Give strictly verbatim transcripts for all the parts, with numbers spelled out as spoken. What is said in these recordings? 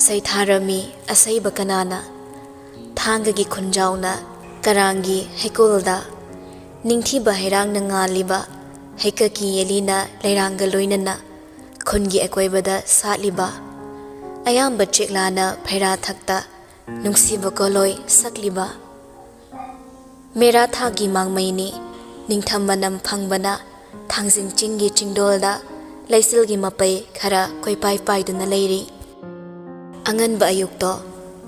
ꯁꯩꯊꯥꯔꯝꯃꯤ ꯑꯁꯩꯕ ꯀꯅꯥꯅ? ꯊꯥꯡꯒꯒꯤ ꯈꯨꯟꯖꯥꯎꯅ ꯀꯔꯥꯡꯒꯤ ꯍꯩꯀꯣꯜꯗ, ꯅꯤꯡꯊꯤꯕ ꯍꯩꯔꯥꯡꯅ ꯉꯥꯜꯂꯤꯕ ꯍꯩꯀꯛꯀꯤ ꯌꯦꯂꯤꯅ ꯂꯩꯔꯥꯡꯒ ꯂꯣꯏꯅꯅ ꯈꯨꯟꯒꯤ ꯑꯀꯣꯏꯕꯗ ꯁꯥꯠꯂꯤꯕ, ꯑꯌꯥꯝꯕ ꯆꯦꯛꯂꯥꯅ ꯐꯩꯔꯥ ꯊꯛꯇ ꯅꯨꯡꯁꯤꯕ ꯀꯣꯂꯣꯏ ꯁꯛꯂꯤꯕ꯫ ꯃꯦꯔꯥ ꯊꯥꯒꯤ ꯃꯥꯡꯃꯩꯅꯤ, ꯅꯤꯡꯊꯝ ꯃꯅꯝ ꯐꯪꯕꯅ ꯊꯥꯡꯖꯤꯡ ꯆꯤꯡꯒꯤ ꯆꯤꯡꯗꯣꯜꯗ ꯂꯩꯆꯤꯜꯒꯤ ꯃꯄꯩ ꯈꯔ ꯀꯣꯏꯄꯥꯏ ꯄꯥꯏꯗꯨꯅ ꯂꯩꯔꯤ꯫ ꯑꯉꯟꯕ ꯑꯌꯨꯛꯇꯣ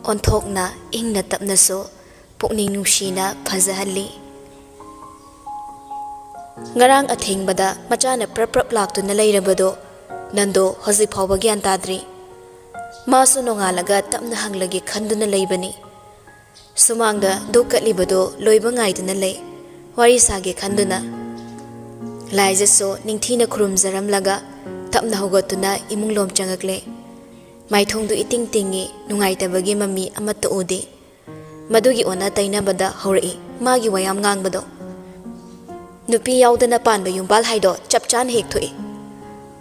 ꯑꯣꯟꯊꯣꯛꯅ ꯏꯪꯅ ꯇꯞꯅꯁꯨ ꯄꯨꯛꯅꯤꯡ ꯅꯨꯡꯁꯤꯅ ꯐꯖꯍꯜꯂꯤ꯫ ꯉꯔꯥꯡ ꯑꯊꯦꯡꯕꯗ ꯃꯆꯥꯅ ꯄ꯭ꯔꯞ ꯄ꯭ꯔꯞ ꯂꯥꯛꯇꯨꯅ ꯂꯩꯔꯕꯗꯣ ꯅꯟꯗꯣ ꯍꯧꯖꯤꯛ ꯐꯥꯎꯕ ꯒ꯭ꯌꯥꯟ ꯇꯥꯗ꯭ꯔꯤ꯫ ꯃꯥꯁꯨ ꯅꯣꯡꯉꯥꯜꯂꯒ ꯇꯞꯅ ꯍꯪꯂꯒꯦ ꯈꯟꯗꯨꯅ ꯂꯩꯕꯅꯤ꯫ ꯁꯨꯃꯥꯡꯗ ꯙꯨꯛ ꯀꯠꯂꯤꯕꯗꯨ ꯂꯣꯏꯕ ꯉꯥꯏꯗꯨꯅ ꯂꯩ꯫ ꯋꯥꯔꯤ ꯁꯥꯒꯦ ꯈꯟꯗꯨꯅ꯫ ꯂꯥꯏꯖꯁꯨ ꯅꯤꯡꯊꯤꯅ ꯈꯨꯔꯨꯝꯖꯔꯝꯂꯒ ꯇꯞꯅ ꯍꯧꯒꯠꯇꯨꯅ ꯏꯃꯨꯡꯂꯣꯝ ꯆꯪꯉꯛꯂꯦ꯫ ꯃꯥꯏꯊꯣꯡꯗꯨ ꯏꯇꯤꯡ ꯇꯤꯡꯉꯤ, ꯅꯨꯡꯉꯥꯏꯇꯕꯒꯤ ꯃꯃꯤ ꯑꯃꯠꯇ ꯎꯗꯦ꯫ ꯃꯗꯨꯒꯤ ꯑꯣꯟꯅ ꯇꯩꯅꯕꯗ ꯍꯧꯔꯛꯏ ꯃꯥꯒꯤ ꯋꯥꯌꯥꯝ ꯉꯥꯡꯕꯗꯣ꯫ "ꯅꯨꯄꯤ ꯌꯥꯎꯗꯅ ꯄꯥꯟꯕ ꯌꯨꯝꯕꯥꯜ ꯍꯥꯏꯗꯣ ꯆꯞ ꯆꯥꯅ ꯍꯦꯛ ꯊꯣꯛꯏ꯫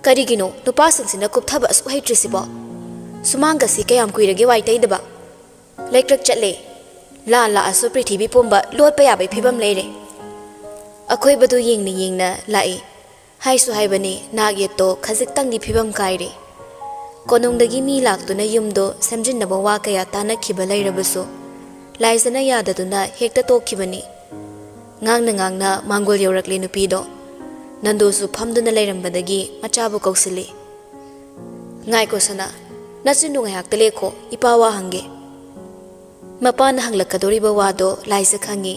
ꯀꯔꯤꯒꯤꯅꯣ ꯅꯨꯄꯥꯁꯤꯡꯁꯤꯅ ꯀꯨꯞꯊꯕ ꯑꯁꯨꯛ ꯍꯩꯇ꯭ꯔꯤꯁꯤꯕꯣ? ꯁꯨꯃꯥꯡꯒꯁꯤ ꯀꯌꯥꯝ ꯀꯨꯏꯔꯒꯦ ꯋꯥꯏ ꯇꯩꯗꯕ? ꯂꯩꯀ꯭ꯔꯛ ꯆꯠꯂꯦ꯫ ꯂꯥꯟ ꯂꯥꯛꯑꯁꯨ ꯄ꯭ꯔꯤꯊꯤꯕꯤ ꯄꯨꯝꯕ ꯂꯣꯠꯄ ꯌꯥꯕꯒꯤ ꯐꯤꯕꯝ ꯂꯩꯔꯦ꯫" ꯑꯀꯣꯏꯕꯗꯨ ꯌꯦꯡꯅ ꯌꯦꯡꯅ ꯂꯥꯛꯏ꯫ ꯍꯥꯏꯁꯨ ꯍꯥꯏꯕꯅꯤ, ꯅꯥꯛ ꯌꯦꯠꯇꯣ ꯈꯖꯤꯛꯇꯪꯗꯤ ꯐꯤꯕꯝ ꯀꯥꯏꯔꯦ꯫ ꯀꯣꯅꯨꯡꯗꯒꯤ ꯃꯤ ꯂꯥꯛꯇꯨꯅ ꯌꯨꯝꯗꯣ ꯁꯦꯝꯖꯤꯟꯅꯕ ꯋꯥ ꯀꯌꯥ ꯇꯥꯅꯈꯤꯕ ꯂꯩꯔꯕꯁꯨ, ꯂꯥꯏꯖꯅ ꯌꯥꯗꯗꯨꯅ ꯍꯦꯛꯇ ꯇꯣꯛꯈꯤꯕꯅꯤ꯫ ꯉꯥꯡꯅ ꯉꯥꯡꯅ ꯃꯥꯡꯒꯣꯜ ꯌꯧꯔꯛꯂꯦ ꯅꯨꯄꯤꯗꯣ꯫ ꯅꯟꯗꯨꯁꯨ ꯐꯝꯗꯨꯅ ꯂꯩꯔꯝꯕꯗꯒꯤ ꯃꯆꯥꯕꯨ ꯀꯧꯁꯤꯜꯂꯤ꯫ "ꯉꯥꯏꯈꯣ ꯁꯅꯥ, ꯅꯆꯤꯟꯗꯨ ꯉꯥꯏꯍꯥꯛꯇ ꯂꯦꯛꯈꯣ, ꯏꯄꯥ ꯋꯥ ꯍꯪꯒꯦ꯫" ꯃꯄꯥꯅ ꯍꯪꯂꯛꯀꯗꯧꯔꯤꯕ ꯋꯥꯗꯣ ꯂꯥꯏꯖ ꯈꯪꯉꯤ꯫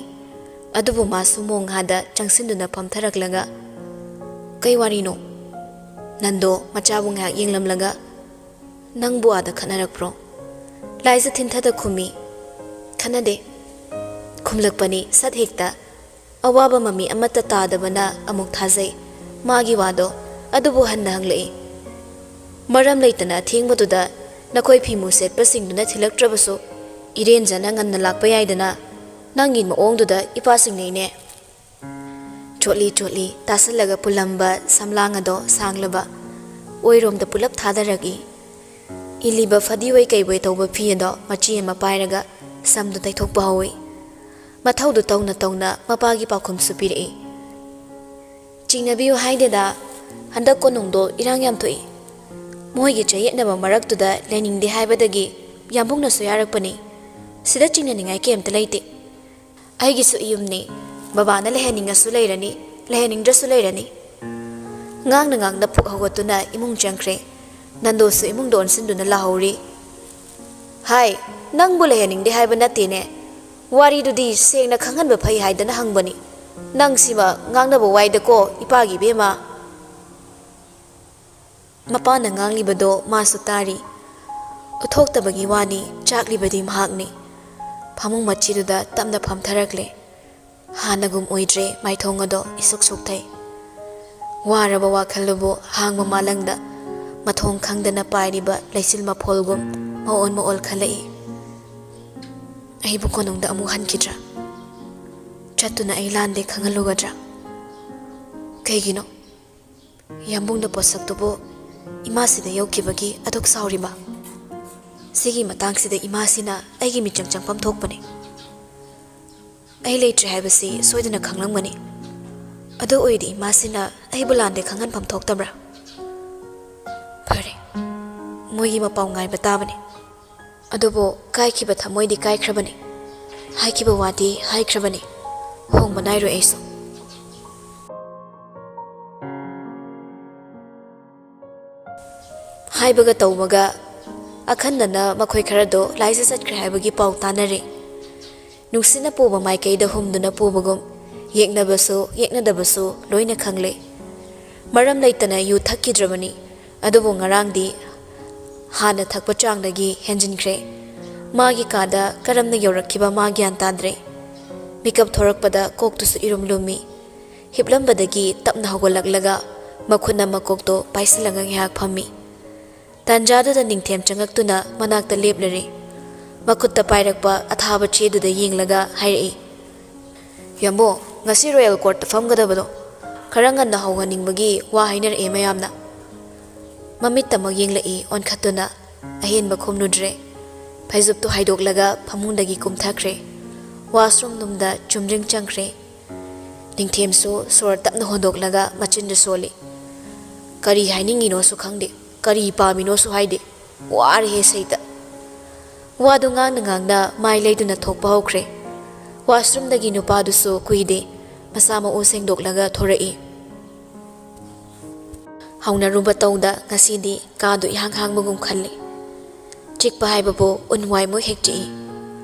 ꯑꯗꯨꯕꯨ ꯃꯥꯁꯨ ꯃꯣꯡꯍꯥꯗ ꯆꯪꯁꯤꯟꯗꯨꯅ ꯐꯝꯊꯔꯛꯂꯒ, "ꯀꯩ ꯋꯥꯔꯤꯅꯣ?" ꯅꯟꯗꯣ ꯃꯆꯥꯕꯨ ꯉꯥꯏꯍꯥꯛ ꯌꯦꯡꯂꯝꯂꯒ, "ꯅꯪꯕꯨ ꯑꯥꯗ ꯈꯠꯅꯔꯛꯄ꯭ꯔꯣ?" ꯂꯥꯏꯖ ꯊꯤꯟꯊꯗ ꯈꯨꯝꯃꯤ꯫ "ꯈꯠꯅꯗꯦ꯫" ꯈꯨꯝꯂꯛꯄꯅꯤ ꯁꯠ ꯍꯦꯛꯇ꯫ ꯑꯋꯥꯕ ꯃꯃꯤ ꯑꯃꯠꯇ ꯇꯥꯗꯕꯅ ꯑꯃꯨꯛ ꯊꯥꯖꯩ ꯃꯥꯒꯤ ꯋꯥꯗꯣ꯫ ꯑꯗꯨꯕꯨ ꯍꯟꯅ ꯍꯪꯂꯛꯏ, "ꯃꯔꯝ ꯂꯩꯇꯅ ꯑꯊꯦꯡꯕꯗꯨꯗ ꯅꯈꯣꯏ ꯐꯤꯃꯨ ꯁꯦꯠꯄꯁꯤꯡꯗꯨꯅ ꯊꯤꯜꯂꯛꯇ꯭ꯔꯕꯁꯨ, ꯏꯔꯦꯟꯖꯅ ꯉꯟꯅ ꯂꯥꯛꯄ ꯌꯥꯏꯗꯅ꯫ ꯅꯪꯒꯤ ꯃꯑꯣꯡꯗꯨꯗ ꯏꯄꯥꯁꯤꯡꯅꯩꯅꯦ꯫" ꯆꯣꯠꯂꯤ ꯆꯣꯠꯂꯤ ꯇꯥꯁꯜꯂꯒ ꯄꯨꯜꯂꯝꯕ ꯁꯝꯂꯥꯡ ꯑꯗꯣ ꯁꯥꯡꯂꯕ ꯑꯣꯏꯔꯣꯝꯗ ꯄꯨꯂꯞ ꯊꯥꯗꯔꯛꯏ꯫ ꯏꯜꯂꯤꯕ ꯐꯗꯤꯑꯣꯏ ꯀꯩꯕꯣꯏ ꯇꯧꯕ ꯐꯤ ꯑꯗꯣ ꯃꯆꯦ ꯑꯃ ꯄꯥꯏꯔꯒ ꯁꯝꯗꯨ ꯇꯩꯊꯣꯛꯄ ꯍꯧꯏ꯫ ꯃꯊꯧꯗꯨ ꯇꯧꯅ ꯇꯧꯅ ꯃꯄꯥꯒꯤ ꯄꯥꯎꯈꯨꯝꯁꯨ ꯄꯤꯔꯛꯏ꯫ "ꯆꯤꯡꯅꯕꯤꯌꯨ ꯍꯥꯏꯗꯦꯗ, ꯍꯟꯗꯛ ꯀꯣꯅꯨꯡꯗꯣ ꯏꯔꯥꯡ ꯌꯥꯝ ꯊꯣꯛꯏ꯫ ꯃꯣꯏꯒꯤ ꯆꯌꯦꯠꯅꯕ ꯃꯔꯛꯇꯨꯗ ꯂꯩꯅꯤꯡꯗꯦ ꯍꯥꯏꯕꯗꯒꯤ ꯌꯥꯝꯕꯨꯡꯅꯁꯨ ꯌꯥꯔꯛꯄꯅꯤ꯫ ꯁꯤꯗ ꯆꯤꯡꯅꯅꯤꯡꯉꯥꯏ ꯀꯩꯝꯇ ꯂꯩꯇꯦ꯫ ꯑꯩꯒꯤꯁꯨ ꯏꯌꯨꯝꯅꯤ꯫ ꯕꯕꯥꯅ ꯂꯩꯍꯟꯅꯤꯡꯉꯁꯨ ꯂꯩꯔꯅꯤ, ꯂꯩꯍꯟꯅꯤꯡꯗ꯭ꯔꯁꯨ ꯂꯩꯔꯅꯤ꯫" ꯉꯥꯡꯅ ꯉꯥꯡꯅ ꯐꯨꯛ ꯍꯧꯒꯠꯇꯨꯅ ꯏꯃꯨꯡ ꯆꯪꯈ꯭ꯔꯦ꯫ ꯅꯟꯗꯣꯁꯨ ꯏꯃꯨꯡꯗ ꯑꯣꯟꯁꯤꯟꯗꯨꯅ ꯂꯥꯍꯧꯔꯤ꯫ "ꯍꯥꯏ, ꯅꯪꯕꯨ ꯂꯩꯍꯟꯅꯤꯡꯗꯦ ꯍꯥꯏꯕ ꯅꯠꯇꯦꯅꯦ꯫ ꯋꯥꯔꯤꯗꯨꯗꯤ ꯁꯦꯡꯅ ꯈꯪꯍꯟꯕ ꯐꯩ ꯍꯥꯏꯗꯅ ꯍꯪꯕꯅꯤ꯫ ꯅꯪ ꯁꯤꯃ ꯉꯥꯡꯅꯕ ꯋꯥꯏꯗꯀꯣ, ꯏꯄꯥꯒꯤ ꯏꯕꯦꯝꯃ꯫" ꯃꯄꯥꯅ ꯉꯥꯡꯂꯤꯕꯗꯣ ꯃꯥꯁꯨ ꯇꯥꯔꯤ꯫ ꯎꯠꯊꯣꯛꯇꯕꯒꯤ ꯋꯥꯅꯤ, ꯆꯥꯛꯂꯤꯕꯗꯤ ꯃꯍꯥꯛꯅꯤ꯫ ꯐꯃꯨꯡ ꯃꯆꯤꯗꯨꯗ ꯇꯞꯅ ꯐꯝꯊꯔꯛꯂꯦ꯫ ꯍꯥꯟꯅꯒꯨꯝ ꯑꯣꯏꯗ꯭ꯔꯦ, ꯃꯥꯏꯊꯣꯡ ꯑꯗꯣ ꯏꯁꯨꯛ ꯁꯨꯛꯊꯩ꯫ ꯋꯥꯔꯕ ꯋꯥꯈꯜꯗꯨꯕꯨ ꯍꯥꯡꯕ ꯃꯥꯂꯪꯗ ꯃꯊꯣꯡ ꯈꯪꯗꯅ ꯄꯥꯏꯔꯤꯕ ꯂꯩꯆꯤꯜ ꯃꯐꯣꯜꯒꯨꯝ ꯃꯑꯣꯟ ꯃꯑꯣꯜ ꯈꯜꯂꯛꯏ꯫ ꯑꯩꯕꯨ ꯀꯣꯅꯨꯡꯗ ꯑꯃꯨꯛ ꯍꯟꯈꯤꯗ꯭ꯔꯥ? ꯆꯠꯇꯨꯅ ꯑꯩ ꯂꯥꯟꯗꯦ ꯈꯪꯍꯜꯂꯨꯒꯗ꯭ꯔꯥ? ꯀꯩꯒꯤꯅꯣ? ꯌꯥꯝꯕꯨꯡꯅ ꯄꯣꯠꯁꯛꯇꯨꯕꯨ ꯏꯃꯥꯁꯤꯗ ꯌꯧꯈꯤꯕꯒꯤ ꯑꯗꯨꯛ ꯁꯥꯎꯔꯤꯕ? ꯁꯤꯒꯤ ꯃꯇꯥꯡꯁꯤꯗ ꯏꯃꯥꯁꯤꯅ ꯑꯩꯒꯤ ꯃꯤꯆꯪ ꯆꯪꯐꯝ ꯊꯣꯛꯄꯅꯤ꯫ ꯑꯩ ꯂꯩꯇ꯭ꯔꯦ ꯍꯥꯏꯕꯁꯤ ꯁꯣꯏꯗꯅ ꯈꯪꯂꯝꯒꯅꯤ꯫ ꯑꯗꯨ ꯑꯣꯏꯔꯗꯤ ꯏꯃꯥꯁꯤꯅ ꯑꯩꯕꯨ ꯂꯥꯟꯗꯦ ꯈꯪꯍꯟꯐꯝ ꯊꯣꯛꯇꯕ꯭ꯔꯥ? ꯐꯔꯦ, ꯃꯣꯏꯒꯤ ꯃꯄꯥꯎ ꯉꯥꯏꯕ ꯇꯥꯕꯅꯤ꯫ ꯑꯗꯨꯕꯨ ꯀꯥꯏꯈꯤꯕ ꯊꯃꯣꯏꯗꯤ ꯀꯥꯏꯈ꯭ꯔꯕꯅꯤ, ꯍꯥꯏꯈꯤꯕ ꯋꯥꯗꯤ ꯍꯥꯏꯈ꯭ꯔꯕꯅꯤ꯫ ꯍꯣꯡꯕ ꯅꯥꯏꯔꯣꯏ ꯑꯩꯁꯨ꯫ ꯍꯥꯏꯕꯒ ꯇꯧꯕꯒ ꯑꯈꯟꯅꯅ ꯃꯈꯣꯏ ꯈꯔꯗꯣ ꯂꯥꯏꯖ ꯆꯠꯈ꯭ꯔꯦ ꯍꯥꯏꯕꯒꯤ ꯄꯥꯎ ꯇꯥꯅꯔꯦ꯫ ꯅꯨꯡꯁꯤꯠꯅ ꯄꯨꯕ ꯃꯥꯏꯀꯩꯗ ꯍꯨꯝꯗꯨꯅ ꯄꯨꯕꯒꯨꯝ, ꯌꯦꯛꯅꯕꯁꯨ ꯌꯦꯛꯅꯗꯕꯁꯨ ꯂꯣꯏꯅ ꯈꯪꯂꯦ꯫ ꯃꯔꯝ ꯂꯩꯇꯅ ꯌꯨ ꯊꯛꯈꯤꯗ꯭ꯔꯕꯅꯤ, ꯑꯗꯨꯕꯨ ꯉꯔꯥꯡꯗꯤ ꯍꯥꯟꯅ ꯊꯛꯄ ꯆꯥꯡꯗꯒꯤ ꯍꯦꯟꯖꯤꯟꯈ꯭ꯔꯦ꯫ ꯃꯥꯒꯤ ꯀꯥꯗ ꯀꯔꯝꯅ ꯌꯧꯔꯛꯈꯤꯕ ꯃꯥ ꯒ꯭ꯌꯥꯟ ꯇꯥꯗ꯭ꯔꯦ꯫ ꯃꯤꯀꯞ ꯊꯣꯔꯛꯄꯗ ꯀꯣꯛꯇꯨꯁꯨ ꯏꯔꯨꯝ ꯂꯨꯝꯃꯤ꯫ ꯍꯤꯞꯂꯝꯕꯗꯒꯤ ꯇꯞꯅ ꯍꯧꯒꯠꯂꯛꯂꯒ ꯃꯈꯨꯠꯅ ꯃꯀꯣꯛꯇꯣ ꯄꯥꯏꯁꯤꯜꯂꯒ ꯉꯥꯏꯍꯥꯛ ꯐꯝꯃꯤ꯫ ꯇꯥꯟꯖꯥꯗꯨꯗ ꯅꯤꯡꯊꯦꯝ ꯆꯪꯉꯛꯇꯨꯅ ꯃꯅꯥꯛꯇ ꯂꯦꯞꯂꯔꯦ꯫ ꯃꯈꯨꯠꯇ ꯄꯥꯏꯔꯛꯄ ꯑꯊꯥꯕ ꯆꯦꯗꯨꯗ ꯌꯦꯡꯂꯒ ꯍꯥꯏꯔꯛꯏ, "ꯌꯥꯝꯕꯣ, ꯉꯁꯤ ꯔꯣꯌꯦꯜ ꯀꯣꯔꯠꯇ ꯐꯝꯒꯗꯕꯗꯣ ꯈꯔ ꯉꯟꯅ ꯍꯧꯍꯟꯅꯤꯡꯕꯒꯤ ꯋꯥ ꯍꯥꯏꯅꯔꯛꯑꯦ ꯃꯌꯥꯝꯅ꯫" ꯃꯃꯤꯠꯇꯃꯛ ꯌꯦꯡꯂꯛꯏ ꯑꯣꯟꯈꯠꯇꯨꯅ꯫ ꯑꯍꯦꯟꯕ ꯈꯨꯝꯂꯨꯗ꯭ꯔꯦ꯫ ꯐꯩꯖꯨꯞꯇꯨ ꯍꯥꯏꯗꯣꯛꯂꯒ ꯐꯃꯨꯡꯗꯒꯤ ꯀꯨꯝꯊꯈ꯭ꯔꯦ꯫ ꯋꯥꯁꯔꯨꯝ ꯅꯨꯡꯗ ꯆꯨꯝꯗ꯭ꯔꯤꯡ ꯆꯪꯈ꯭ꯔꯦ꯫ ꯅꯤꯡꯊꯦꯝꯁꯨ ꯁꯣꯔ ꯇꯞꯅ ꯍꯣꯟꯗꯣꯛꯂꯒ ꯃꯆꯤꯟꯗ ꯁꯣꯜꯂꯤ꯫ ꯀꯔꯤ ꯍꯥꯏꯅꯤꯡꯉꯤꯅꯣꯁꯨ ꯈꯪꯗꯦ, ꯀꯔꯤ ꯄꯥꯝꯃꯤꯅꯣꯁꯨ ꯍꯥꯏꯗꯦ꯫ ꯋꯥꯔꯦꯍꯦ ꯁꯩꯇ꯫ ꯋꯥꯗꯨ ꯉꯥꯡꯅ ꯉꯥꯡꯅ ꯃꯥꯏ ꯂꯩꯗꯨꯅ ꯊꯣꯛꯄ ꯍꯧꯈ꯭ꯔꯦ꯫ ꯋꯥꯁꯔꯨꯝꯗꯒꯤ ꯅꯨꯄꯥꯗꯨꯁꯨ ꯀꯨꯏꯗꯦ ꯃꯁꯥ ꯃꯎ ꯁꯦꯡꯗꯣꯛꯂꯒ ꯊꯣꯔꯛꯏ꯫ ꯍꯧꯅꯔꯨꯕ ꯇꯧꯗ ꯉꯁꯤꯗꯤ ꯀꯥꯗꯨ ꯏꯍꯥꯡ ꯍꯥꯡꯕꯒꯨꯝ ꯈꯜꯂꯤ꯫ ꯆꯤꯛꯄ ꯍꯥꯏꯕꯕꯨ ꯎꯟ ꯋꯥꯏꯃꯨꯛ ꯍꯦꯛ ꯆꯤꯛꯏ꯫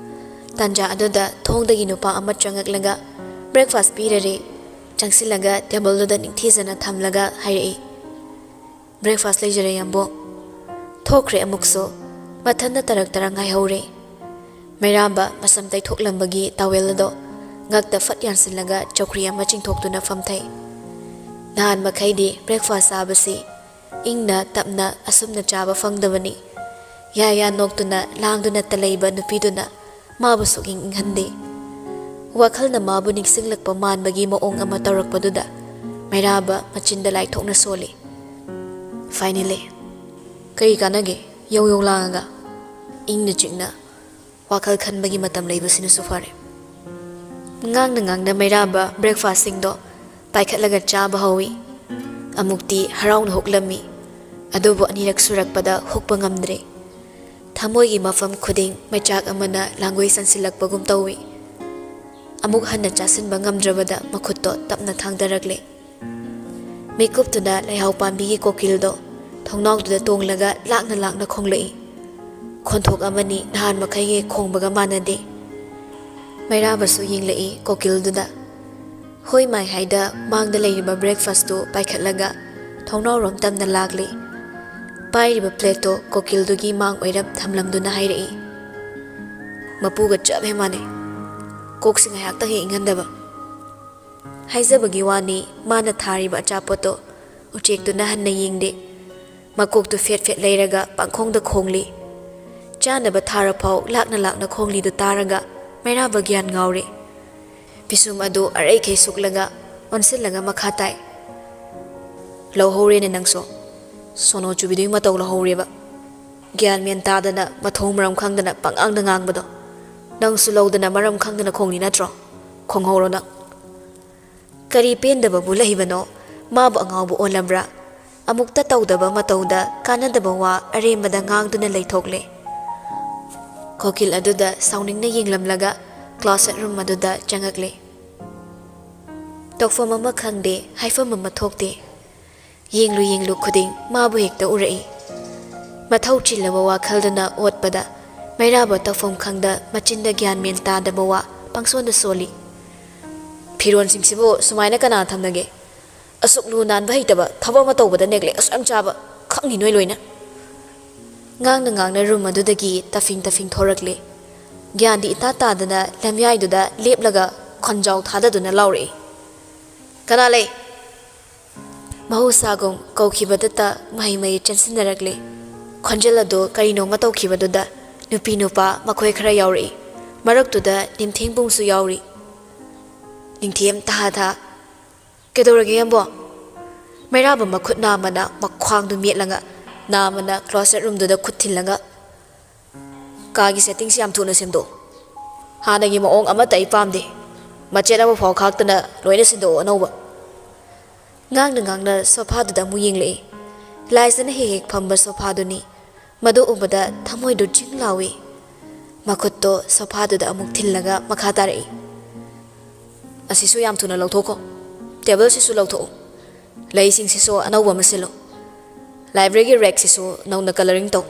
ꯇꯥꯟꯖꯥ ꯑꯗꯨꯗ ꯊꯣꯡꯗꯒꯤ ꯅꯨꯄꯥ ꯑꯃ ꯆꯪꯉꯛꯂꯒ "Breakfast ꯄꯤꯔꯔꯦ", ꯆꯪꯁꯤꯜꯂꯒ ꯇꯦꯕꯜꯗꯨꯗ ꯅꯤꯡꯊꯤꯖꯅ ꯊꯝꯂꯒ ꯍꯥꯏꯔꯛꯏ, "Breakfast ꯂꯩꯖꯔꯦ, ꯌꯥꯝꯕꯨꯡ"꯫ ꯊꯣꯛꯈ꯭ꯔꯦ ꯑꯃꯨꯛꯁꯨ꯫ ꯃꯊꯟꯇ ꯇꯔꯛ ꯇꯔꯛ ꯉꯥꯏꯍꯧꯔꯦ꯫ ꯃꯩꯔꯥꯕ ꯃꯁꯝ ꯇꯩꯊꯣꯛꯂꯝꯕꯒꯤ towel ꯑꯗꯣ ꯉꯛꯇ ꯐꯠ ꯌꯥꯟꯁꯤꯜꯂꯒ ꯆꯧꯀ꯭ꯔꯤ ꯑꯃ ꯆꯤꯡꯊꯣꯛꯇꯨꯅ ꯐꯝꯊꯩ꯫ ꯅꯍꯥꯟ ꯃꯈꯩꯗꯤ breakfast ꯆꯥꯕꯁꯤ ꯏꯪꯅ ꯇꯞꯅ ꯑꯁꯨꯝꯅ ꯆꯥꯕ ꯐꯪꯗꯕꯅꯤ꯫ ꯌꯥ ꯌꯥ ꯅꯣꯛꯇꯨꯅ ꯂꯥꯡꯗꯨꯅꯇ ꯂꯩꯕ ꯅꯨꯄꯤꯗꯨꯅ ꯃꯥꯕꯨ ꯁꯨꯛꯏꯪ ꯏꯪꯍꯟꯗꯦ꯫ ꯋꯥꯈꯜꯅ ꯃꯥꯕꯨ ꯅꯤꯡꯁꯤꯡꯂꯛꯄ ꯃꯥꯟꯕꯒꯤ ꯃꯑꯣꯡ ꯑꯃ ꯇꯧꯔꯛꯄꯗꯨꯗ ꯃꯩꯔꯥꯕ ꯃꯆꯤꯟꯗ ꯂꯥꯏꯊꯣꯛꯅ ꯁꯣꯜꯂꯤ꯫ "Finally꯫ ꯀꯔꯤ ꯀꯥꯟꯅꯒꯦ ꯌꯧ ꯌꯧ ꯂꯥꯡꯉꯒ? ꯏꯪꯅ ꯆꯤꯛꯅ ꯋꯥꯈꯜ ꯈꯟꯕꯒꯤ ꯃꯇꯝ ꯂꯩꯕꯁꯤꯅꯁꯨ ꯐꯔꯦ"꯫ ꯉꯥꯡꯅ ꯉꯥꯡꯅ ꯃꯩꯔꯥꯕ breakfastꯁꯤꯡꯗꯣ ꯄꯥꯏꯈꯠꯂꯒ ꯆꯥꯕ ꯍꯧꯏ꯫ ꯑꯃꯨꯛꯇꯤ ꯍꯔꯥꯎꯅ ꯍꯨꯛꯂꯝꯃꯤ, ꯑꯗꯨꯕꯨ ꯑꯅꯤꯔꯛ ꯁꯨꯔꯛꯄꯗ ꯍꯨꯛꯄ ꯉꯝꯗ꯭ꯔꯦ꯫ ꯊꯃꯣꯏꯒꯤ ꯃꯐꯝ ꯈꯨꯗꯤꯡ ꯃꯩꯆꯥꯛ ꯑꯃꯅ ꯂꯥꯡꯒꯣꯏ ꯆꯟꯁꯤꯜꯂꯛꯄꯒꯨꯝ ꯇꯧꯏ꯫ ꯑꯃꯨꯛ ꯍꯟꯅ ꯆꯥꯁꯤꯟꯕ ꯉꯝꯗ꯭ꯔꯕꯗ ꯃꯈꯨꯠꯇꯣ ꯇꯞꯅ ꯊꯥꯡꯗꯔꯛꯂꯦ꯫ ꯃꯤꯀꯨꯞꯇꯨꯗ ꯂꯩꯍꯥꯎ ꯄꯥꯝꯕꯤꯒꯤ ꯀꯣꯀꯤꯜꯗꯣ ꯊꯣꯡꯅꯥꯎꯗꯨꯗ ꯇꯣꯡꯂꯒ ꯂꯥꯛꯅ ꯂꯥꯛꯅ ꯈꯣꯡꯂꯛꯏ꯫ ꯈꯣꯟꯊꯣꯛ ꯑꯃꯅꯤ ꯅꯍꯥꯟ ꯃꯈꯩꯒꯤ ꯈꯣꯡꯕꯒ ꯃꯥꯟꯅꯗꯦ꯫ ꯃꯩꯔꯥꯕꯁꯨ ꯌꯦꯡꯂꯛꯏ ꯀꯣꯀꯤꯜꯗꯨꯗ꯫ ꯍꯣꯏ ꯃꯥꯏ ꯍꯥꯏꯗ ꯃꯥꯡꯗ ꯂꯩꯔꯤꯕ breakfastꯇꯨ ꯄꯥꯏꯈꯠꯂꯒ ꯊꯣꯡꯅꯥꯎꯔꯣꯝ ꯇꯝꯅ ꯂꯥꯛꯂꯤ꯫ ꯄꯥꯏꯔꯤꯕ plateꯇꯣ ꯀꯣꯀꯤꯜꯗꯨꯒꯤ ꯃꯥꯡ ꯑꯣꯏꯔꯞ ꯊꯝꯂꯝꯗꯨꯅ ꯍꯥꯏꯔꯛꯏ, "ꯃꯄꯨꯒ ꯆꯞ ꯍꯦꯛ ꯃꯥꯟꯅꯩ꯫ ꯀꯣꯛꯁꯤ ꯉꯥꯏꯍꯥꯛꯇꯪ ꯍꯦꯛ ꯏꯪꯍꯟꯗꯕ"꯫ ꯍꯥꯏꯖꯕꯒꯤ ꯋꯥꯅꯤ, ꯃꯥꯅ ꯊꯥꯔꯤꯕ ꯑꯆꯥꯄꯣꯠꯇꯣ ꯎꯆꯦꯛꯇꯨꯅ ꯍꯟꯅ ꯌꯦꯡꯗꯦ꯫ ꯃꯀꯣꯛꯇꯨ ꯐꯦꯠ ꯐꯦꯠ ꯂꯩꯔꯒ ꯄꯪꯈꯣꯡꯗ ꯈꯣꯡꯂꯤ꯫ ꯆꯥꯅꯕ ꯊꯥꯔꯐꯥꯎ ꯂꯥꯛꯅ ꯂꯥꯛꯅ ꯈꯣꯡꯂꯤꯗꯨ ꯇꯥꯔꯒ ꯃꯩꯔꯥꯕ ꯒ꯭ꯌꯥꯟ ꯉꯥꯎꯔꯦ꯫ ꯄꯤꯁꯨꯝ ꯑꯗꯨ ꯑꯔꯩꯈꯩ ꯁꯨꯛꯂꯒ ꯑꯣꯟꯁꯤꯜꯂꯒ ꯃꯈꯥ ꯇꯥꯏ, "ꯂꯧꯍꯧꯔꯦꯅꯦ ꯅꯪꯁꯨ꯫ ꯁꯣꯅꯣ ꯆꯨꯕꯤꯗꯨꯒꯤ ꯃꯇꯧ ꯂꯧꯍꯧꯔꯦꯕ"꯫ ꯒ꯭ꯌꯥꯟ ꯃꯦꯟ ꯇꯥꯗꯅ, ꯃꯊꯣꯡ ꯃꯔꯝ ꯈꯪꯗꯅ ꯄꯉꯥꯡꯗ ꯉꯥꯡꯕꯗꯣ꯫ ꯅꯪꯁꯨ ꯂꯧꯗꯅ ꯃꯔꯝ ꯈꯪꯗꯅ ꯈꯣꯡꯂꯤ ꯅꯠꯇ꯭ꯔꯣ? ꯈꯣꯡꯍꯧꯔꯣ ꯅꯪ꯫ ꯀꯔꯤ ꯄꯦꯟꯗꯕꯕꯨ ꯂꯩꯕꯅꯣ? ꯃꯥꯕꯨ ꯑꯉꯥꯎꯕ ꯑꯣꯜꯂꯕ꯭ꯔꯥ? ꯑꯃꯨꯛꯇ ꯇꯧꯗꯕ ꯃꯇꯧꯗ ꯀꯥꯟꯅꯗꯕ ꯋꯥ ꯑꯔꯦꯝꯕꯗ ꯉꯥꯡꯗꯨꯅ ꯂꯩꯊꯣꯛꯂꯦ꯫ ꯀꯣꯀꯤꯜ ꯑꯗꯨꯗ ꯁꯥꯎꯅꯤꯡꯅ ꯌꯦꯡꯂꯝꯂꯒ closet room ꯑꯗꯨꯗ ꯆꯪꯉꯛꯂꯦ꯫ ꯇꯧꯐꯝ ꯑꯃ ꯈꯪꯗꯦ, ꯍꯥꯏꯐꯝ ꯑꯃ ꯊꯣꯛꯇꯦ꯫ ꯌꯦꯡꯂꯨ ꯌꯦꯡꯂꯨ ꯈꯨꯗꯤꯡ ꯃꯥꯕꯨ ꯍꯦꯛꯇ ꯎꯔꯛꯏ꯫ ꯃꯊꯧ ꯆꯤꯜꯂꯕ ꯋꯥꯈꯜꯗꯨꯅ ꯑꯣꯠꯄꯗ ꯃꯩꯔꯥꯕ ꯇꯧꯐꯝ ꯈꯪꯗ ꯃꯆꯤꯟꯗ ꯒ꯭ꯌꯥꯟ ꯃꯦꯟ ꯇꯥꯗꯕ ꯋꯥ ꯄꯪꯁꯣꯟꯗ ꯁꯣꯜꯂꯤ꯫ "ꯐꯤꯔꯣꯟꯁꯤꯡꯁꯤꯕꯨ ꯁꯨꯃꯥꯏꯅ ꯀꯅꯥ ꯊꯝꯅꯒꯦ? ꯑꯁꯨꯛ ꯂꯨ ꯅꯥꯟꯕ ꯍꯩꯇꯕ, ꯊꯕꯛ ꯑꯃ ꯇꯧꯕꯗ neglect ꯑꯁꯨꯛ ꯌꯥꯝ ꯆꯥꯕ, ꯈꯪꯉꯤ ꯅꯣꯏ ꯂꯣꯏꯅ"꯫ ꯉꯥꯡꯅ ꯉꯥꯡꯅ room ꯑꯗꯨꯗꯒꯤ ꯇꯐꯤꯡ ꯇꯐꯤꯡ ꯊꯣꯔꯛꯂꯦ꯫ ꯒ꯭ꯌꯥꯟꯗꯤ ꯏꯇꯥ ꯇꯥꯗꯅ ꯂꯝꯌꯥꯏꯗꯨꯗ ꯂꯦꯞꯂꯒ ꯈꯣꯟꯖꯥꯎ ꯊꯥꯗꯗꯨꯅ ꯂꯥꯎꯔꯛꯏ꯫ "ꯀꯅꯥ ꯂꯩ?" ꯃꯍꯧꯁꯥꯒꯨꯝ ꯀꯧꯈꯤꯕꯗꯇ ꯃꯍꯩ ꯃꯍꯩ ꯆꯦꯟꯁꯤꯟꯅꯔꯛꯂꯦ꯫ ꯈꯣꯟꯖꯦꯜ ꯑꯗꯨ ꯀꯔꯤꯅꯣꯃ ꯇꯧꯈꯤꯕꯗꯨꯗ ꯅꯨꯄꯤ ꯅꯨꯄꯥ ꯃꯈꯣꯏ ꯈꯔ ꯌꯥꯎꯔꯛꯏ꯫ ꯃꯔꯛꯇꯨꯗ ꯅꯤꯡꯊꯦꯝꯕꯨꯡꯁꯨ ꯌꯥꯎꯔꯤ꯫ ꯅꯤꯡꯊꯦꯝ ꯊꯥ ꯊꯥ꯫ "ꯀꯩꯗꯧꯔꯒꯦ ꯌꯥꯝꯕꯣ?" ꯃꯩꯔꯥꯕ ꯃꯈꯨꯠ ꯅꯥꯝꯃꯅ ꯃꯈ꯭ꯋꯥꯡꯗꯨ ꯃꯦꯠꯂꯒ, ꯅꯥꯝꯃꯅ closet roomꯗꯨꯗ ꯈꯨꯠ ꯊꯤꯜꯂꯒ, "ꯀꯥꯒꯤ settingꯁꯤ ꯌꯥꯝ ꯊꯨꯅ ꯁꯦꯝꯗꯣꯛꯎ꯫ ꯍꯥꯟꯅꯒꯤ ꯃꯑꯣꯡ ꯑꯃꯠꯇ ꯑꯩ ꯄꯥꯝꯗꯦ꯫ ꯃꯆꯦꯠ ꯑꯃ ꯐꯥꯎ ꯈꯥꯛꯇꯅ ꯂꯣꯏꯅ ꯁꯤꯟꯗꯣꯛꯑꯣ ꯑꯅꯧꯕ"꯫ ꯉꯥꯡꯅ ꯉꯥꯡꯅ sofaꯗꯨꯗ ꯑꯃꯨꯛ ꯌꯦꯡꯂꯛꯏ꯫ ꯂꯥꯏꯖꯅ ꯍꯦꯛ ꯍꯦꯛ ꯐꯝꯕ sofaꯗꯨꯅꯤ꯫ ꯃꯗꯨ ꯎꯕꯗ ꯊꯃꯣꯏꯗꯨ ꯆꯤꯡ ꯂꯥꯎꯏ꯫ ꯃꯈꯨꯠꯇꯣ sofaꯗꯨꯗ ꯑꯃꯨꯛ ꯊꯤꯜꯂꯒ ꯃꯈꯥ ꯇꯥꯔꯛꯏ꯫ "ꯑꯁꯤꯁꯨ ꯌꯥꯝ ꯊꯨꯅ ꯂꯧꯊꯣꯛꯈꯣ꯫ Tableꯁꯤꯁꯨ ꯂꯧꯊꯣꯛꯎ꯫ ꯂꯩꯁꯤꯡꯁꯤꯁꯨ ꯑꯅꯧꯕ ꯑꯃ ꯁꯤꯜꯂꯨ꯫ Libraryꯒꯤ rackꯁꯤꯁꯨ ꯅꯧꯅ colouring ꯇꯧ꯫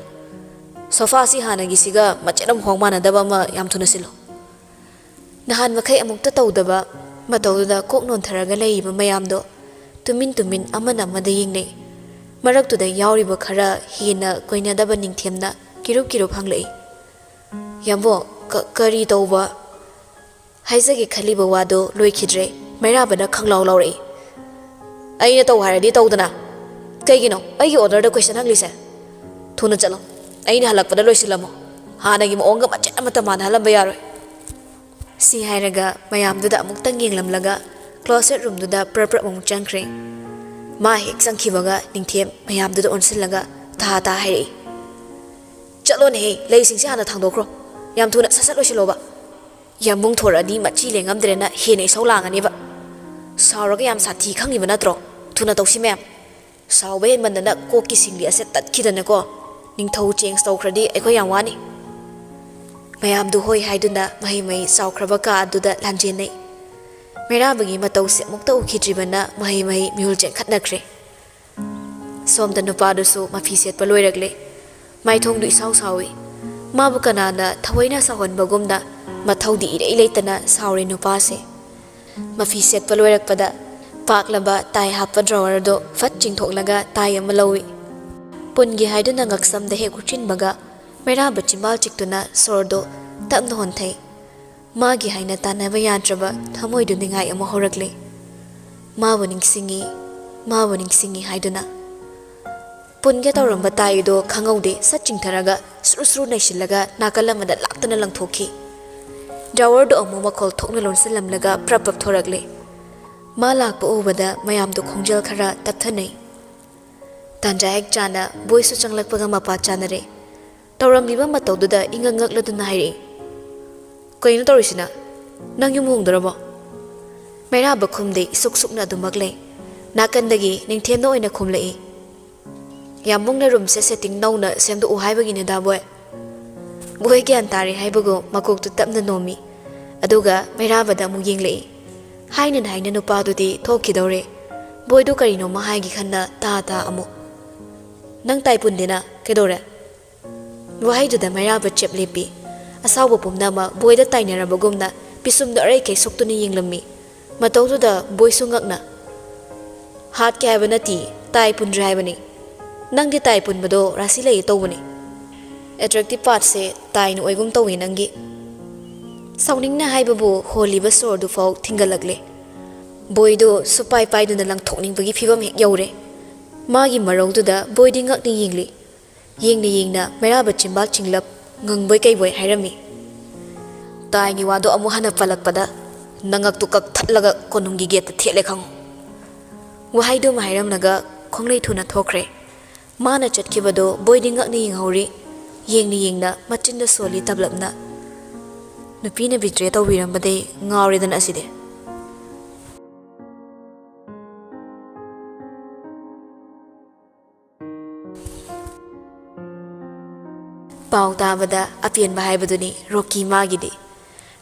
Sofaꯁꯤ ꯍꯥꯟꯅꯒꯤꯁꯤꯒ ꯃꯆꯦꯠ ꯑꯃ ꯐꯥꯎ ꯃꯥꯟꯅꯗꯕ ꯑꯃ ꯌꯥꯝ ꯊꯨꯅ ꯁꯤꯜꯂꯨ"꯫ ꯅꯍꯥꯟ ꯃꯈꯩ ꯑꯃꯨꯛꯇ ꯇꯧꯗꯕ ꯃꯇꯧꯗꯨꯗ ꯀꯣꯛ ꯅꯣꯟꯊꯔꯒ ꯂꯩꯔꯤꯕ ꯃꯌꯥꯝꯗꯣ ꯇꯨꯃꯤꯟ ꯇꯨꯃꯤꯟ ꯑꯃꯅ ꯑꯃꯗ ꯌꯦꯡꯅꯩ꯫ ꯃꯔꯛꯇꯨꯗ ꯌꯥꯎꯔꯤꯕ ꯈꯔ ꯍꯦꯟꯅ ꯀꯣꯏꯅꯗꯕ ꯅꯤꯡꯊꯦꯝꯅ ꯀꯤꯔꯨꯞ ꯀꯤꯔꯨꯞ ꯍꯪꯂꯛꯏ꯫ "ꯌꯥꯝꯕꯣ, ꯀ-, ꯀꯔꯤ ꯇꯧꯕ?" ꯍꯥꯏꯖꯒꯦ ꯈꯜꯂꯤꯕ ꯋꯥꯗꯨ ꯂꯣꯏꯈꯤꯗ꯭ꯔꯦ꯫ ꯃꯩꯔꯥꯕꯅ ꯈꯪꯂꯥꯎ ꯂꯥꯎꯔꯛꯏ꯫ "ꯑꯩꯅ ꯇꯧ ꯍꯥꯏꯔꯗꯤ ꯇꯧꯗꯅ꯫ ꯀꯩꯒꯤꯅꯣ ꯑꯩꯒꯤ orderꯗ question ꯍꯪꯂꯤꯁꯦ? ꯊꯨꯅ ꯆꯠꯂꯣ꯫ ꯑꯩꯅ ꯍꯜꯂꯛꯄꯗ ꯂꯣꯏꯁꯤꯜꯂꯝꯃꯣ꯫ ꯍꯥꯟꯅꯒꯤ ꯃꯑꯣꯡꯒ ꯃꯆꯦꯠ ꯑꯃꯠꯇ ꯃꯥꯟꯅꯍꯜꯂꯝꯕ ꯌꯥꯔꯣꯏ"꯫ ꯁꯤ ꯍꯥꯏꯔꯒ ꯃꯌꯥꯝꯗꯨꯗ ꯑꯃꯨꯛꯇꯪ ꯌꯦꯡꯂꯝꯂꯒ closet roomꯗꯨꯗ ꯄ꯭ꯔꯞ ꯄ꯭ꯔꯞ ꯑꯃꯨꯛ ꯆꯪꯈ꯭ꯔꯦ꯫ ꯃꯥ ꯍꯦꯛ ꯆꯪꯈꯤꯕꯒ ꯅꯤꯡꯊꯦꯝ ꯃꯌꯥꯝꯗꯨꯗ ꯑꯣꯟꯁꯤꯜꯂꯒ ꯊꯥ ꯊꯥ ꯍꯥꯏꯔꯛꯏ꯫ "ꯆꯠꯂꯣꯅꯦꯍꯦ, ꯂꯩꯁꯤꯡꯁꯦ ꯍꯥꯟꯅ ꯊꯥꯡꯗꯣꯛꯈ꯭ꯔꯣ꯫ ꯌꯥꯝ ꯊꯨꯅ ꯁꯠ ꯁꯠ ꯂꯣꯏꯁꯤꯜꯂꯣꯕ꯫ ꯌꯥꯝꯕꯨꯡ ꯊꯣꯔꯛꯑꯗꯤ ꯃꯆꯤ ꯂꯦꯡꯉꯝꯗ꯭ꯔꯦꯅ ꯍꯦꯟꯅ ꯏꯁꯧ ꯂꯥꯡꯉꯅꯦꯕ꯫ ꯁꯥꯎꯔꯒ ꯌꯥꯝ ꯁꯥꯊꯤ ꯈꯪꯉꯤꯕ ꯅꯠꯇ꯭ꯔꯣ? ꯊꯨꯅ ꯇꯧꯁꯤ ꯃꯌꯥꯝ꯫ ꯁꯥꯎꯕ ꯍꯦꯟꯃꯟꯗꯅ ꯀꯣꯛꯀꯤ ꯁꯤꯡꯂꯤ ꯑꯁꯦ ꯇꯠꯈꯤꯗꯅꯀꯣ꯫ ꯅꯤꯡꯊꯧ ꯆꯦꯟꯖ ꯇꯧꯈ꯭ꯔꯗꯤ ꯑꯩꯈꯣꯏ ꯌꯥꯝ ꯋꯥꯅꯤ꯫" ꯃꯌꯥꯝꯗꯨ ꯍꯣꯏ ꯍꯥꯏꯗꯨꯅ ꯃꯍꯩ ꯃꯍꯩ ꯆꯥꯎꯈ꯭ꯔꯕ ꯀꯥ ꯑꯗꯨꯗ ꯂꯥꯟꯖꯦꯟꯅꯩ꯫ ꯃꯩꯔꯥꯕꯒꯤ ꯃꯇꯧꯁꯦ ꯑꯃꯨꯛꯇ ꯎꯈꯤꯗ꯭ꯔꯤꯕꯅ ꯃꯍꯩ ꯃꯍꯩ ꯃꯤꯍꯨꯜ ꯆꯦꯟꯈꯠꯅꯈ꯭ꯔꯦ꯫ ꯁꯣꯝꯗ ꯅꯨꯄꯥꯗꯨꯁꯨ ꯃꯐꯤ ꯁꯦꯠꯄ ꯂꯣꯏꯔꯛꯂꯦ꯫ ꯃꯥꯏꯊꯣꯡꯗꯨ ꯏꯁꯥꯎ ꯁꯥꯎꯏ꯫ ꯃꯥꯕꯨ ꯀꯅꯥꯅ ꯊꯑꯣꯏꯅ ꯁꯥꯎꯍꯟꯕꯒꯨꯝꯅ ꯃꯊꯧꯗꯤ ꯏꯔꯩ ꯂꯩꯇꯅ ꯁꯥꯎꯔꯦ ꯅꯨꯄꯥꯁꯦ꯫ ꯃꯐꯤ ꯁꯦꯠꯄ ꯂꯣꯏꯔꯛꯄꯗ ꯄꯥꯛꯂꯕ ꯇꯥꯏ ꯍꯥꯞꯄ ꯗ꯭ꯔꯣꯋꯔꯗꯣ ꯐꯠ ꯆꯤꯡꯊꯣꯛꯂꯒ ꯇꯥꯏ ꯑꯃ ꯂꯧꯏ꯫ ꯄꯨꯟꯒꯦ ꯍꯥꯏꯗꯨꯅ ꯉꯛꯁꯝꯗ ꯍꯦꯛ ꯎꯠꯁꯤꯟꯕꯒ ꯃꯩꯔꯥꯕ ꯆꯤꯝꯕꯥꯜ ꯆꯤꯛꯇꯨꯅ ꯁꯣꯔꯗꯣ ꯇꯞꯅ ꯍꯣꯟꯊꯩ꯫ ꯃꯥꯒꯤ ꯍꯥꯏꯅ ꯇꯥꯟꯅꯕ ꯌꯥꯗ꯭ꯔꯕ ꯊꯃꯣꯏꯗꯨ ꯅꯤꯡꯉꯥꯏ ꯑꯃ ꯍꯧꯔꯛꯂꯦ꯫ "ꯃꯥꯕꯨ ꯅꯤꯡꯁꯤꯡꯉꯤ, ꯃꯥꯕꯨ ꯅꯤꯡꯁꯤꯡꯉꯤ" ꯍꯥꯏꯗꯨꯅ꯫ ꯄꯨꯟꯒꯦ ꯇꯧꯔꯝꯕ ꯇꯥꯏꯗꯣ ꯈꯪꯍꯧꯗꯦ ꯁꯠ ꯆꯤꯡꯊꯔꯒ ꯁꯨꯔꯨ ꯁꯨꯔꯨ ꯅꯩꯁꯤꯜꯂꯒ ꯅꯥꯀꯜ ꯑꯃꯗ ꯂꯥꯛꯇꯅ ꯂꯪꯊꯣꯛꯈꯤ꯫ ꯗ꯭ꯔꯥꯋꯔꯗꯣ ꯑꯃꯨꯛ ꯃꯈꯣꯜ ꯊꯣꯛꯅ ꯂꯣꯟꯁꯤꯜꯂꯝꯂꯒ ꯄ꯭ꯔꯞ ꯄ꯭ꯔꯞ ꯊꯣꯔꯛꯂꯦ꯫ ꯃꯥ ꯂꯥꯛꯄ ꯎꯕꯗ ꯃꯌꯥꯝꯗꯣ ꯈꯣꯡꯖꯦꯜ ꯈꯔ ꯇꯞꯊꯅꯩ꯫ ꯇꯥꯟꯖꯥ ꯍꯦꯛ ꯆꯥꯅ ꯕꯣꯏꯁꯨ ꯆꯪꯂꯛꯄꯒ ꯃꯄꯥ ꯆꯥꯅꯔꯦ꯫ ꯇꯧꯔꯝꯂꯤꯕ ꯃꯇꯧꯗꯨꯗ ꯏꯉꯛ ꯉꯛꯂꯗꯨꯅ ꯍꯥꯏꯔꯛꯏ, "ꯀꯩꯅꯣ ꯇꯧꯔꯤꯁꯤꯅ? ꯅꯪ ꯌꯨꯝ ꯍꯣꯡꯗꯣꯔꯕꯣ?" ꯃꯩꯔꯥꯕ ꯈꯨꯝꯗꯦ, ꯏꯁꯨꯛ ꯁꯨꯛꯅ ꯑꯗꯨꯃꯛ ꯂꯩ꯫ ꯅꯥꯀꯟꯗꯒꯤ ꯅꯤꯡꯊꯦꯝꯅ ꯑꯣꯏꯅ ꯈꯨꯝꯂꯛꯏ, "ꯌꯥꯝꯕꯨꯡꯅ ꯔꯨꯝꯁꯦ ꯁꯦꯇꯤꯡ ꯅꯧꯅ ꯁꯦꯝꯗꯣꯛꯎ ꯍꯥꯏꯕꯒꯤꯅꯤꯗ ꯕꯣꯏ꯫" ꯕꯣꯏ ꯒ꯭ꯌꯥꯟ ꯇꯥꯔꯦ ꯍꯥꯏꯕꯒꯨꯝ ꯃꯀꯣꯛꯇꯨ ꯇꯞꯅ ꯅꯣꯝꯃꯤ꯫ ꯑꯗꯨꯒ ꯃꯩꯔꯥꯕꯗ ꯑꯃꯨꯛ ꯌꯦꯡꯂꯛꯏ꯫ ꯍꯥꯏꯅ ꯍꯥꯏꯅ ꯅꯨꯄꯥꯗꯨꯗꯤ ꯊꯣꯛꯈꯤꯗꯧꯔꯦ꯫ ꯕꯣꯏꯗꯨ ꯀꯔꯤꯅꯣꯃ ꯍꯥꯏꯒꯦ ꯈꯟꯅ ꯇꯥ ꯇꯥ ꯑꯃꯨꯛ, "ꯅꯪ ꯇꯥꯏ ꯄꯨꯟꯗꯦꯅ, ꯀꯩꯗꯧꯔꯦ?" ꯋꯥꯍꯩꯗꯨꯗ ꯃꯩꯔꯥꯕ ꯆꯦꯞ ꯂꯦꯞꯄꯤ꯫ ꯑꯁꯥꯎꯕ ꯄꯨꯝꯅꯃꯛ ꯕꯣꯏꯗ ꯇꯥꯏꯅꯔꯕꯒꯨꯝꯅ ꯄꯤꯁꯨꯝꯗꯣ ꯑꯔꯩ ꯀꯩ ꯁꯣꯛꯇꯨꯅ ꯌꯦꯡꯂꯝꯃꯤ꯫ ꯃꯇꯧꯗꯨꯗ ꯕꯣꯏꯁꯨ ꯉꯛꯅ, "ꯍꯥꯠꯀꯦ ꯍꯥꯏꯕ ꯅꯠꯇꯦ, ꯇꯥꯏ ꯄꯨꯟꯗ꯭ꯔꯦ ꯍꯥꯏꯕꯅꯤ꯫ ꯅꯪꯗꯤ ꯇꯥꯏ ꯄꯨꯟꯕꯗꯣ ꯔꯥꯁꯤ ꯂꯩꯌꯦ ꯇꯧꯕꯅꯤ꯫ ꯑꯦꯇ꯭ꯔꯦꯛꯇꯤꯞ ꯄꯥꯔꯠꯁꯦ ꯇꯥꯏꯅ ꯑꯣꯏꯒꯨꯝ ꯇꯧꯏ ꯅꯪꯒꯤ꯫" ꯁꯥꯎꯅꯤꯡꯅ ꯍꯥꯏꯕꯕꯨ ꯍꯣꯜꯂꯤꯕ ꯁꯣꯔꯗꯨꯐꯥꯎ ꯊꯤꯡꯒꯠꯂꯛꯂꯦ꯫ ꯕꯣꯏꯗꯨ ꯁꯨꯄꯥꯏ ꯄꯥꯏꯗꯨꯅ ꯂꯪꯊꯣꯛꯅꯤꯡꯕꯒꯤ ꯐꯤꯕꯝ ꯍꯦꯛ ꯌꯧꯔꯦ꯫ ꯃꯥꯒꯤ ꯃꯔꯧꯗꯨꯗ ꯕꯣꯏꯗꯤ ꯉꯛꯅ ꯌꯦꯡꯂꯤ꯫ ꯌꯦꯡꯅ ꯌꯦꯡꯅ ꯃꯩꯔꯥꯕ ꯆꯤꯝꯕꯥꯜ ꯆꯤꯡꯂꯞ, ꯉꯪꯕꯣꯏ ꯀꯩꯕꯣꯏ ꯍꯥꯏꯔꯝꯃꯤ, "ꯇꯥꯏꯒꯤ ꯋꯥꯗꯣ ꯑꯃꯨꯛ ꯍꯟꯅ ꯄꯜꯂꯛꯄꯗ ꯅꯉꯛꯇꯨ ꯀꯛꯊꯠꯂꯒ ꯀꯣꯅꯨꯡꯒꯤ ꯒꯦꯠꯇ ꯊꯦꯠꯂꯦ ꯈꯪꯉꯨ꯫" ꯋꯥꯍꯩꯗꯨꯃ ꯍꯥꯏꯔꯝꯂꯒ ꯈꯣꯡꯂꯩ ꯊꯨꯅ ꯊꯣꯛꯈ꯭ꯔꯦ꯫ ꯃꯥꯅ ꯆꯠꯈꯤꯕꯗꯣ ꯕꯣꯏꯗꯤ ꯉꯛꯅ ꯌꯦꯡꯍꯧꯔꯤ꯫ ꯌꯦꯡꯅ ꯌꯦꯡꯅ ꯃꯆꯤꯟꯗ ꯁꯣꯜꯂꯤ ꯇꯞꯂꯞꯅ꯫ ꯅꯨꯄꯤꯅ ꯕꯤꯇ꯭ꯔꯦ ꯇꯧꯕꯤꯔꯝꯕꯗꯩ ꯉꯥꯎꯔꯦꯗꯅ ꯑꯁꯤꯗꯤ꯫ ꯄꯥꯎ ꯇꯥꯕꯗ ꯑꯄꯦꯟꯕ ꯍꯥꯏꯕꯗꯨꯅꯤ ꯔꯣꯀꯤ ꯃꯥꯒꯤꯗꯤ꯫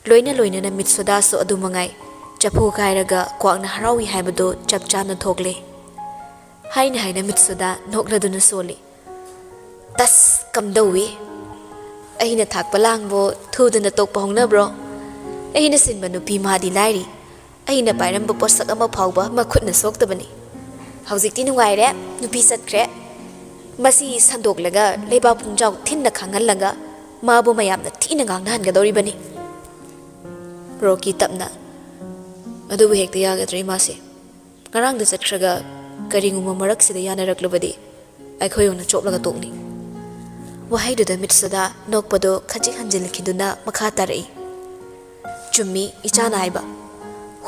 ꯂꯣꯏꯅ ꯂꯣꯏꯅꯅ ꯃꯤꯠꯁꯣꯗꯥꯁꯨ ꯑꯗꯨ ꯃꯉꯥꯏ꯫ ꯆꯐꯨ ꯀꯥꯏꯔꯒ ꯀ꯭ꯋꯥꯛꯅ ꯍꯔꯥꯎꯏ ꯍꯥꯏꯕꯗꯨ ꯆꯞ ꯆꯥꯅ ꯊꯣꯛꯂꯦ꯫ ꯍꯥꯏꯅ ꯍꯥꯏꯅ ꯃꯤꯠꯁꯣꯗꯥ ꯅꯣꯛꯂꯗꯨꯅ ꯁꯣꯜꯂꯤ꯫ "ꯇꯁ! ꯀꯝꯗꯧꯏ? ꯑꯩꯅ ꯊꯥꯛꯄ ꯂꯥꯡꯕꯨ ꯊꯨꯗꯅ ꯇꯣꯛꯄ ꯍꯧꯅꯕ꯭ꯔꯣ? ꯑꯩꯅ ꯁꯤꯟꯕ ꯅꯨꯄꯤ ꯃꯥꯗꯤ ꯂꯥꯏꯔꯤ, ꯑꯩꯅ ꯄꯥꯏꯔꯝꯕ ꯄꯣꯠꯁꯛ ꯑꯃ ꯐꯥꯎꯕ ꯃꯈꯨꯠꯅ ꯁꯣꯛꯇꯕꯅꯤ꯫ ꯍꯧꯖꯤꯛꯇꯤ ꯅꯨꯡꯉꯥꯏꯔꯦ, ꯅꯨꯄꯤ ꯆꯠꯈ꯭ꯔꯦ꯫ ꯃꯁꯤ ꯁꯟꯗꯣꯛꯂꯒ ꯂꯩꯕꯥꯛ ꯄꯨꯡꯖꯥꯎ ꯊꯤꯟꯅ ꯈꯥꯡꯍꯜꯂꯒ ꯃꯥꯕꯨ ꯃꯌꯥꯝꯅ ꯊꯤꯅ ꯉꯥꯡꯅꯍꯟꯒꯗꯧꯔꯤꯕꯅꯤ꯫" ꯔꯣꯀꯤ ꯇꯞꯅ, "ꯑꯗꯨꯕꯨ ꯍꯦꯛꯇ ꯌꯥꯒꯗ꯭ꯔꯥ ꯏꯃꯥꯁꯦ? ꯉꯔꯥꯡꯗ ꯆꯠꯈ꯭ꯔꯒ ꯀꯔꯤꯒꯨꯝꯕ ꯃꯔꯛꯁꯤꯗ ꯌꯥꯅꯔꯛꯂꯕꯗꯤ ꯑꯩꯈꯣꯏ ꯌꯧꯅ ꯆꯣꯞꯂꯒ ꯇꯣꯛꯅꯤ꯫" ꯋꯥꯍꯩꯗꯨꯗ ꯃꯤꯠꯁꯤꯗ ꯅꯣꯛꯄꯗꯣ ꯈꯖꯤꯛ ꯍꯟꯖꯤꯜꯈꯤꯗꯨꯅ ꯃꯈꯥ ꯇꯥꯔꯛꯏ꯫ "ꯆꯨꯝꯃꯤ, ꯏꯆꯥꯅ ꯍꯥꯏꯕ꯫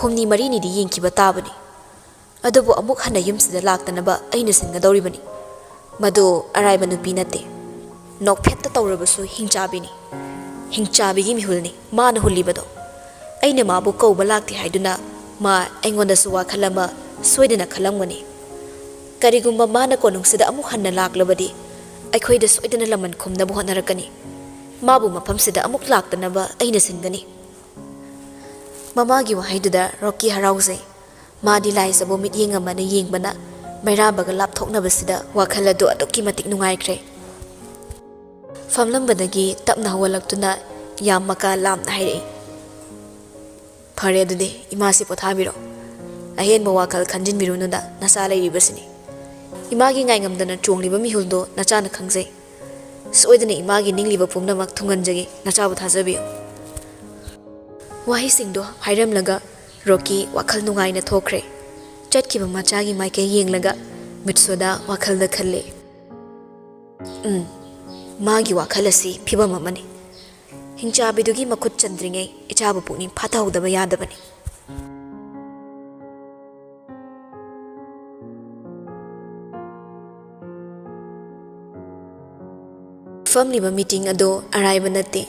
ꯍꯨꯝꯅꯤ ꯃꯔꯤꯅꯤꯗꯤ ꯌꯦꯡꯈꯤꯕ ꯇꯥꯕꯅꯤ꯫ ꯑꯗꯨꯕꯨ ꯑꯃꯨꯛ ꯍꯟꯅ ꯌꯨꯝꯁꯤꯗ ꯂꯥꯛꯇꯅꯕ ꯑꯩꯅ ꯁꯤꯟꯒꯗꯧꯔꯤꯕꯅꯤ꯫ ꯃꯗꯨ ꯑꯔꯥꯏꯕ ꯅꯨꯄꯤ ꯅꯠꯇꯦ꯫ ꯅꯣꯛꯐꯦꯠꯇ ꯇꯧꯔꯕꯁꯨ ꯍꯤꯡꯆꯥꯕꯤꯅꯤ꯫ ꯍꯤꯡꯆꯥꯕꯤꯒꯤ ꯃꯤꯍꯨꯜꯅꯤ ꯃꯥꯅ ꯍꯨꯜꯂꯤꯕꯗꯣ꯫ ꯑꯩꯅ ꯃꯥꯕꯨ ꯀꯧꯕ ꯂꯥꯛꯇꯦ ꯍꯥꯏꯗꯨꯅ ꯃꯥ ꯑꯩꯉꯣꯟꯗꯁꯨ ꯋꯥꯈꯜ ꯑꯃ ꯁꯣꯏꯗꯅ ꯈꯜꯂꯝꯒꯅꯤ꯫ ꯀꯔꯤꯒꯨꯝꯕ ꯃꯥꯅ ꯀꯣꯅꯨꯡꯁꯤꯗ ꯑꯃꯨꯛ ꯍꯟꯅ ꯂꯥꯛꯂꯕꯗꯤ ꯑꯩꯈꯣꯏꯗ ꯁꯣꯏꯗꯅ ꯂꯃꯟ ꯈꯨꯝꯅꯕ ꯍꯣꯠꯅꯔꯛꯀꯅꯤ꯫ ꯃꯥꯕꯨ ꯃꯐꯝꯁꯤꯗ ꯑꯃꯨꯛ ꯂꯥꯛꯇꯅꯕ ꯑꯩꯅ ꯁꯤꯟꯒꯅꯤ꯫" ꯃꯃꯥꯒꯤ ꯋꯥꯍꯩꯗꯨꯗ ꯔꯣꯀꯤ ꯍꯔꯥꯎꯖꯩ꯫ ꯃꯥꯗꯤ ꯂꯥꯏꯖꯕꯨ ꯃꯤꯠꯌꯦꯡ ꯑꯃꯅ ꯌꯦꯡꯕꯅ ꯃꯩꯔꯥꯕꯒ ꯂꯥꯞꯊꯣꯛꯅꯕꯁꯤꯗ ꯋꯥꯈꯜ ꯑꯗꯨ ꯑꯗꯨꯛꯀꯤ ꯃꯇꯤꯛ ꯅꯨꯡꯉꯥꯏꯈ꯭ꯔꯦ꯫ ꯐꯝꯂꯝꯕꯗꯒꯤ ꯇꯞꯅ ꯍꯧꯒꯠꯂꯛꯇꯨꯅ ꯌꯥꯝ ꯃꯀꯥ ꯂꯥꯝꯅ ꯍꯥꯏꯔꯛꯏ, "ꯐꯔꯦ, ꯑꯗꯨꯗꯤ ꯏꯃꯥꯁꯤ ꯄꯣꯊꯥꯕꯤꯔꯣ꯫ ꯑꯍꯦꯟꯕ ꯋꯥꯈꯜ ꯈꯟꯖꯤꯟꯕꯤꯔꯨꯅꯨꯗ, ꯅꯆꯥ ꯂꯩꯔꯤꯕꯁꯤꯅꯤ꯫ ꯏꯃꯥꯒꯤ ꯉꯥꯏꯉꯝꯗꯅ ꯆꯣꯡꯂꯤꯕ ꯃꯤꯍꯨꯜꯗꯣ ꯅꯆꯥꯅ ꯈꯪꯖꯩ꯫ ꯁꯣꯏꯗꯅ ꯏꯃꯥꯒꯤ ꯅꯤꯡꯂꯤꯕ ꯄꯨꯝꯅꯃꯛ ꯊꯨꯡꯍꯟꯖꯒꯦ, ꯅꯆꯥꯕꯨ ꯊꯥꯖꯕꯤꯌꯨ꯫" ꯋꯥꯍꯩꯁꯤꯡꯗꯣ ꯍꯥꯏꯔꯝꯂꯒ ꯔꯣꯀꯤ ꯋꯥꯈꯜ ꯅꯨꯡꯉꯥꯏꯅ ꯊꯣꯛꯈ꯭ꯔꯦ꯫ ꯆꯠꯈꯤꯕ ꯃꯆꯥꯒꯤ ꯃꯥꯏꯀꯩ ꯌꯦꯡꯂꯒ ꯃꯤꯠꯁꯣꯗꯥ ꯋꯥꯈꯜꯗ ꯈꯜꯂꯤ, "ꯎꯝ, ꯃꯥꯒꯤ ꯋꯥꯈꯜ ꯑꯁꯤ ꯐꯤꯕꯝ ꯑꯃꯅꯤ꯫ ꯍꯤꯡꯆꯥꯕꯤꯗꯨꯒꯤ ꯃꯈꯨꯠ ꯆꯟꯗ꯭ꯔꯤꯉꯩ ꯏꯆꯥꯕꯨ ꯄꯨꯛꯅꯤꯡ ꯐꯥꯊꯍꯧꯗꯕ ꯌꯥꯗꯕꯅꯤ꯫" ꯐꯝꯂꯤꯕ ꯃꯤꯇꯤꯡ ꯑꯗꯨ ꯑꯔꯥꯏꯕ ꯅꯠꯇꯦ꯫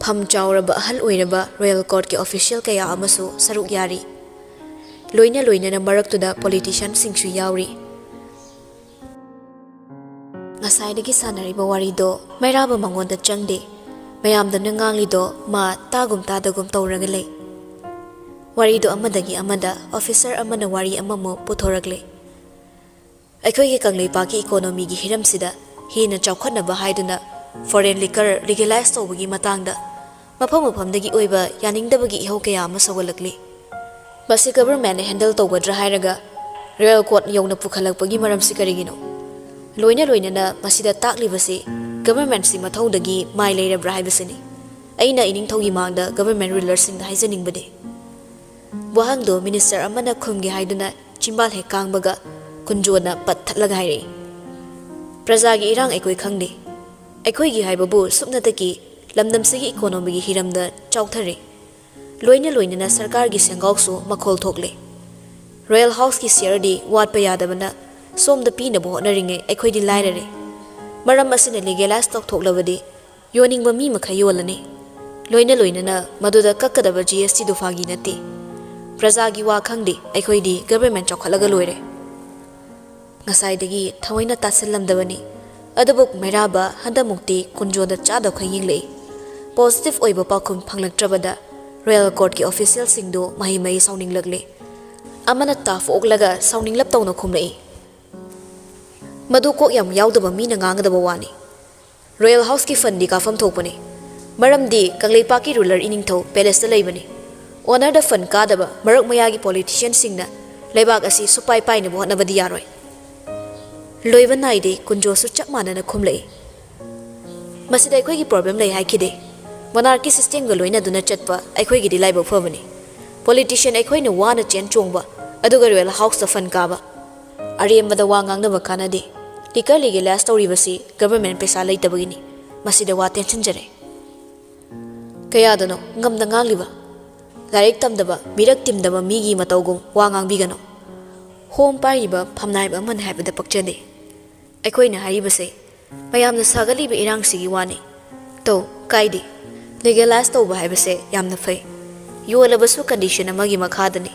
ꯐꯝ ꯆꯥꯎꯔꯕ ꯑꯍꯜ ꯑꯣꯏꯔꯕ ꯔꯣꯌꯦꯜ ꯀꯣꯔꯠꯀꯤ ꯑꯣꯐꯤꯁꯤꯌꯦꯜ ꯀꯌꯥ ꯑꯃꯁꯨ ꯁꯔꯨꯛ ꯌꯥꯔꯤ꯫ ꯂꯣꯏꯅ ꯂꯣꯏꯅꯅ ꯃꯔꯛꯇꯨꯗ ꯄꯣꯂꯤꯇꯤꯁꯤꯌꯥꯟꯁꯤꯡꯁꯨ ꯌꯥꯎꯔꯤ꯫ ꯉꯁꯥꯏꯗꯒꯤ ꯁꯥꯟꯅꯔꯤꯕ ꯋꯥꯔꯤꯗꯣ ꯃꯩꯔꯥꯕ ꯃꯉꯣꯟꯗ ꯆꯪꯗꯦ꯫ ꯃꯌꯥꯝꯗꯅ ꯉꯥꯡꯂꯤꯗꯣ ꯃꯥ ꯇꯥꯒꯨꯝ ꯇꯥꯗꯒꯨꯝ ꯇꯧꯔꯒ ꯂꯩ꯫ ꯋꯥꯔꯤꯗꯣ ꯑꯃꯗꯒꯤ ꯑꯃꯗ ꯑꯣꯐꯤꯁꯔ ꯑꯃꯅ ꯋꯥꯔꯤ ꯑꯃꯃꯨꯛ ꯄꯨꯊꯣꯔꯛꯂꯦ꯫ ꯑꯩꯈꯣꯏꯒꯤ ꯀꯪꯂꯩꯄꯥꯛꯀꯤ ꯏꯀꯣꯅꯣꯃꯤꯒꯤ ꯍꯤꯔꯝꯁꯤꯗ ꯍꯦꯟꯅ ꯆꯥꯎꯈꯠꯅꯕ ꯍꯥꯏꯗꯨꯅ ꯐꯣꯔꯦꯟ ꯂꯤꯀꯔ ꯂꯤꯒꯦꯂꯥꯏꯖ ꯇꯧꯕꯒꯤ ꯃꯇꯥꯡꯗ ꯃꯐꯝ ꯃꯐꯝꯗꯒꯤ ꯑꯣꯏꯕ ꯌꯥꯅꯤꯡꯗꯕꯒꯤ ꯏꯍꯧ ꯀꯌꯥ ꯑꯃ ꯁꯧꯒꯠꯂꯛꯂꯤ꯫ ꯃꯁꯤ ꯒꯚꯔꯟꯃꯦꯟꯅ ꯍꯦꯟꯗꯜ ꯇꯧꯒꯗ꯭ꯔꯥ ꯍꯥꯏꯔꯒ ꯔꯣꯌꯦꯜ ꯀꯣꯔꯠ ꯌꯧꯅ ꯄꯨꯈꯠꯂꯛꯄꯒꯤ ꯃꯔꯝꯁꯤ ꯀꯔꯤꯒꯤꯅꯣ? ꯂꯣꯏꯅ ꯂꯣꯏꯅꯅ ꯃꯁꯤꯗ ꯇꯥꯛꯂꯤꯕꯁꯤ ꯒꯚꯔꯟꯃꯦꯟꯁꯤ ꯃꯊꯧꯗꯒꯤ ꯃꯥꯏ ꯂꯩꯔꯕ꯭ꯔꯥ ꯍꯥꯏꯕꯁꯤꯅꯤ꯫ ꯑꯩꯅ ꯏꯅꯤꯡꯊꯧꯒꯤ ꯃꯥꯡꯗ ꯒꯚꯔꯟꯃꯦꯟ ꯔꯨꯂꯔꯁꯤꯡꯗ ꯍꯥꯏꯖꯅꯤꯡꯕꯗꯤ꯫ ꯋꯥꯍꯪꯗꯣ ꯃꯤꯅꯤꯁꯇꯔ ꯑꯃꯅ ꯈꯨꯝꯒꯦ ꯍꯥꯏꯗꯨꯅ ꯆꯤꯝꯕꯥꯜ ꯍꯦꯛ ꯀꯥꯡꯕꯒ ꯀꯨꯟꯖꯣꯅ ꯄꯠ ꯊꯠꯂꯒ ꯍꯥꯏꯔꯛꯏ, "ꯄ꯭ꯔꯖꯥꯒꯤ ꯏꯔꯥꯡ ꯑꯩꯈꯣꯏ ꯈꯪꯗꯦ꯫ ꯑꯩꯈꯣꯏꯒꯤ ꯍꯥꯏꯕꯕꯨ ꯁꯨꯞꯅꯇꯒꯤ ꯂꯝꯗꯝꯁꯤꯒꯤ ꯏꯀꯣꯅꯣꯃꯤꯒꯤ ꯍꯤꯔꯝꯗ ꯆꯥꯎꯊꯔꯦ꯫ ꯂꯣꯏꯅ ꯂꯣꯏꯅꯅ ꯁꯔꯀꯥꯔꯒꯤ ꯁꯦꯟꯒꯥꯎꯁꯨ ꯃꯈꯣꯜ ꯊꯣꯛꯂꯦ꯫ ꯔꯣꯌꯦꯜ ꯍꯥꯎꯁꯀꯤ ꯁꯤꯌꯔꯗꯤ ꯋꯥꯠꯄ ꯌꯥꯗꯕꯅ ꯁꯣꯝꯗ ꯄꯤꯅꯕ ꯍꯣꯠꯅꯔꯤꯉꯩ ꯑꯩꯈꯣꯏꯗꯤ ꯂꯥꯏꯔꯔꯦ꯫ ꯃꯔꯝ ꯑꯁꯤꯅ ꯂꯤꯒꯦꯂꯥꯏꯖ ꯇꯧꯊꯣꯛꯂꯕꯗꯤ ꯌꯣꯟꯅꯤꯡꯕ ꯃꯤ ꯃꯈꯩ ꯌꯣꯜꯂꯅꯤ꯫ ꯂꯣꯏꯅ ꯂꯣꯏꯅꯅ ꯃꯗꯨꯗ ꯀꯛꯀꯗꯕ ꯖꯤ ꯑꯦꯁ ꯇꯤꯗꯨ ꯐꯥꯒꯤ ꯅꯠꯇꯦ꯫ ꯄ꯭ꯔꯖꯥꯒꯤ ꯋꯥ ꯈꯪꯗꯦ, ꯑꯩꯈꯣꯏꯗꯤ ꯒꯚꯔꯟꯃꯦꯟ ꯆꯥꯎꯈꯠꯂꯒ ꯂꯣꯏꯔꯦ"꯫ ꯉꯁꯥꯏꯗꯒꯤ ꯊꯑꯣꯏꯅ ꯇꯥꯁꯤꯜꯂꯝꯗꯕꯅꯤ꯫ ꯑꯗꯨꯕꯨ ꯃꯩꯔꯥꯕ ꯍꯟꯗꯛꯃꯨꯛꯇꯤ ꯀꯨꯟꯖꯣꯗ ꯆꯥꯗꯕꯈꯩ ꯌꯦꯡꯂꯛꯏ꯫ ꯄꯣꯖꯤꯇꯤꯚ ꯑꯣꯏꯕ ꯄꯥꯎꯈꯨꯝ ꯐꯪꯂꯛꯇ꯭ꯔꯕꯗ ꯔꯣꯌꯦꯜ ꯀꯣꯔꯠꯀꯤ ꯑꯣꯐꯤꯁꯤꯌꯦꯜꯁꯤꯡꯗꯨ ꯃꯍꯩ ꯃꯍꯩ ꯁꯥꯎꯅꯤꯡꯂꯛꯂꯦ꯫ ꯑꯃꯅ ꯇꯥꯐ ꯑꯣꯛꯂꯒ ꯁꯥꯎꯅꯤꯡꯂꯞ ꯇꯧꯅ ꯈꯨꯝꯂꯛꯏ, "ꯃꯗꯨ ꯀꯣꯛ ꯌꯥꯝ ꯌꯥꯎꯗꯕ ꯃꯤꯅ ꯉꯥꯡꯒꯗꯕ ꯋꯥꯅꯤ꯫ ꯔꯣꯌꯦꯜ ꯍꯥꯎꯁꯀꯤ ꯐꯟꯗꯤ ꯀꯥꯐꯝ ꯊꯣꯛꯄꯅꯤ꯫ ꯃꯔꯝꯗꯤ ꯀꯪꯂꯩꯄꯥꯛꯀꯤ ꯔꯨꯂꯔ ꯏꯅꯤꯡꯊꯧ ꯄꯦꯂꯦꯁꯇ ꯂꯩꯕꯅꯤ꯫ ꯑꯣꯅꯔꯗ ꯐꯟ ꯀꯥꯗꯕ ꯃꯔꯛ ꯃꯌꯥꯒꯤ ꯄꯣꯂꯤꯇꯤꯁꯤꯌꯟꯁꯤꯡꯅ ꯂꯩꯕꯥꯛ ꯑꯁꯤ ꯁꯨꯄꯥꯏ ꯄꯥꯏꯅꯕ ꯍꯣꯠꯅꯕꯗꯤ ꯌꯥꯔꯣꯏ"꯫ ꯂꯣꯏꯕ ꯅꯥꯏꯗꯦ, ꯀꯨꯟꯖꯣꯁꯨ ꯆꯞ ꯃꯥꯟꯅꯅ ꯈꯨꯝꯂꯛꯏ꯫ "ꯃꯁꯤꯗ ꯑꯩꯈꯣꯏꯒꯤ ꯄ꯭ꯔꯣꯕ꯭ꯂꯦꯝ ꯂꯩ ꯍꯥꯏꯈꯤꯗꯦ꯫ ꯃꯣꯅꯥꯔꯀꯤ ꯁꯤꯁꯇꯦꯝꯒ ꯂꯣꯏꯅꯗꯨꯅ ꯆꯠꯄ ꯑꯩꯈꯣꯏꯒꯤꯗꯤ ꯂꯥꯏꯕꯛ ꯐꯕꯅꯤ꯫ ꯄꯣꯂꯤꯇꯤꯁꯤꯌꯟ ꯑꯩꯈꯣꯏꯅ ꯋꯥꯅ ꯆꯦꯟ ꯆꯣꯡꯕ, ꯑꯗꯨꯒ ꯔꯣꯌꯦꯜ ꯍꯥꯎꯁꯇ ꯐꯟ ꯀꯥꯕ꯫ ꯑꯔꯦꯝꯕꯗ ꯋꯥ ꯉꯥꯡꯅꯕ ꯀꯥꯟꯅꯗꯦ꯫ ꯂꯤꯀꯔ ꯂꯤꯒꯦꯂꯥꯏꯖ ꯇꯧꯔꯤꯕꯁꯤ ꯒꯚꯔꯟꯃꯦꯟ ꯄꯩꯁꯥ ꯂꯩꯇꯕꯒꯤꯅꯤ꯫ ꯃꯁꯤꯗ ꯋꯥ ꯇꯦꯟꯁꯤꯟꯖꯔꯦ"꯫ "ꯀꯌꯥꯗꯅꯣ ꯉꯝꯅ ꯉꯥꯡꯂꯤꯕ? ꯂꯥꯏꯔꯤꯛ ꯇꯝꯗꯕ, ꯃꯤꯔꯛ ꯇꯤꯟꯗꯕ ꯃꯤꯒꯤ ꯃꯇꯧꯒꯨꯝ ꯋꯥ ꯉꯥꯡꯕꯤꯒꯅꯨ꯫ ꯍꯣꯝ ꯄꯥꯏꯔꯤꯕ ꯐꯝꯅꯥꯏꯕ ꯑꯃꯅꯤ ꯍꯥꯏꯕꯗ ꯄꯛꯆꯗꯦ꯫ ꯑꯩꯈꯣꯏꯅ ꯍꯥꯏꯔꯤꯕꯁꯦ ꯃꯌꯥꯝꯅ ꯁꯥꯒꯠꯂꯤꯕ ꯏꯔꯥꯡꯁꯤꯒꯤ ꯋꯥꯅꯤ꯫ ꯇꯧ, ꯀꯥꯏꯗꯦ꯫ ꯂꯤꯒꯦꯂꯥꯏꯁ ꯇꯧꯕ ꯍꯥꯏꯕꯁꯦ ꯌꯥꯝꯅ ꯐꯩ꯫ ꯌꯣꯜꯂꯕꯁꯨ ꯀꯟꯗꯤꯁꯟ ꯑꯃꯒꯤ ꯃꯈꯥꯗꯅꯤ,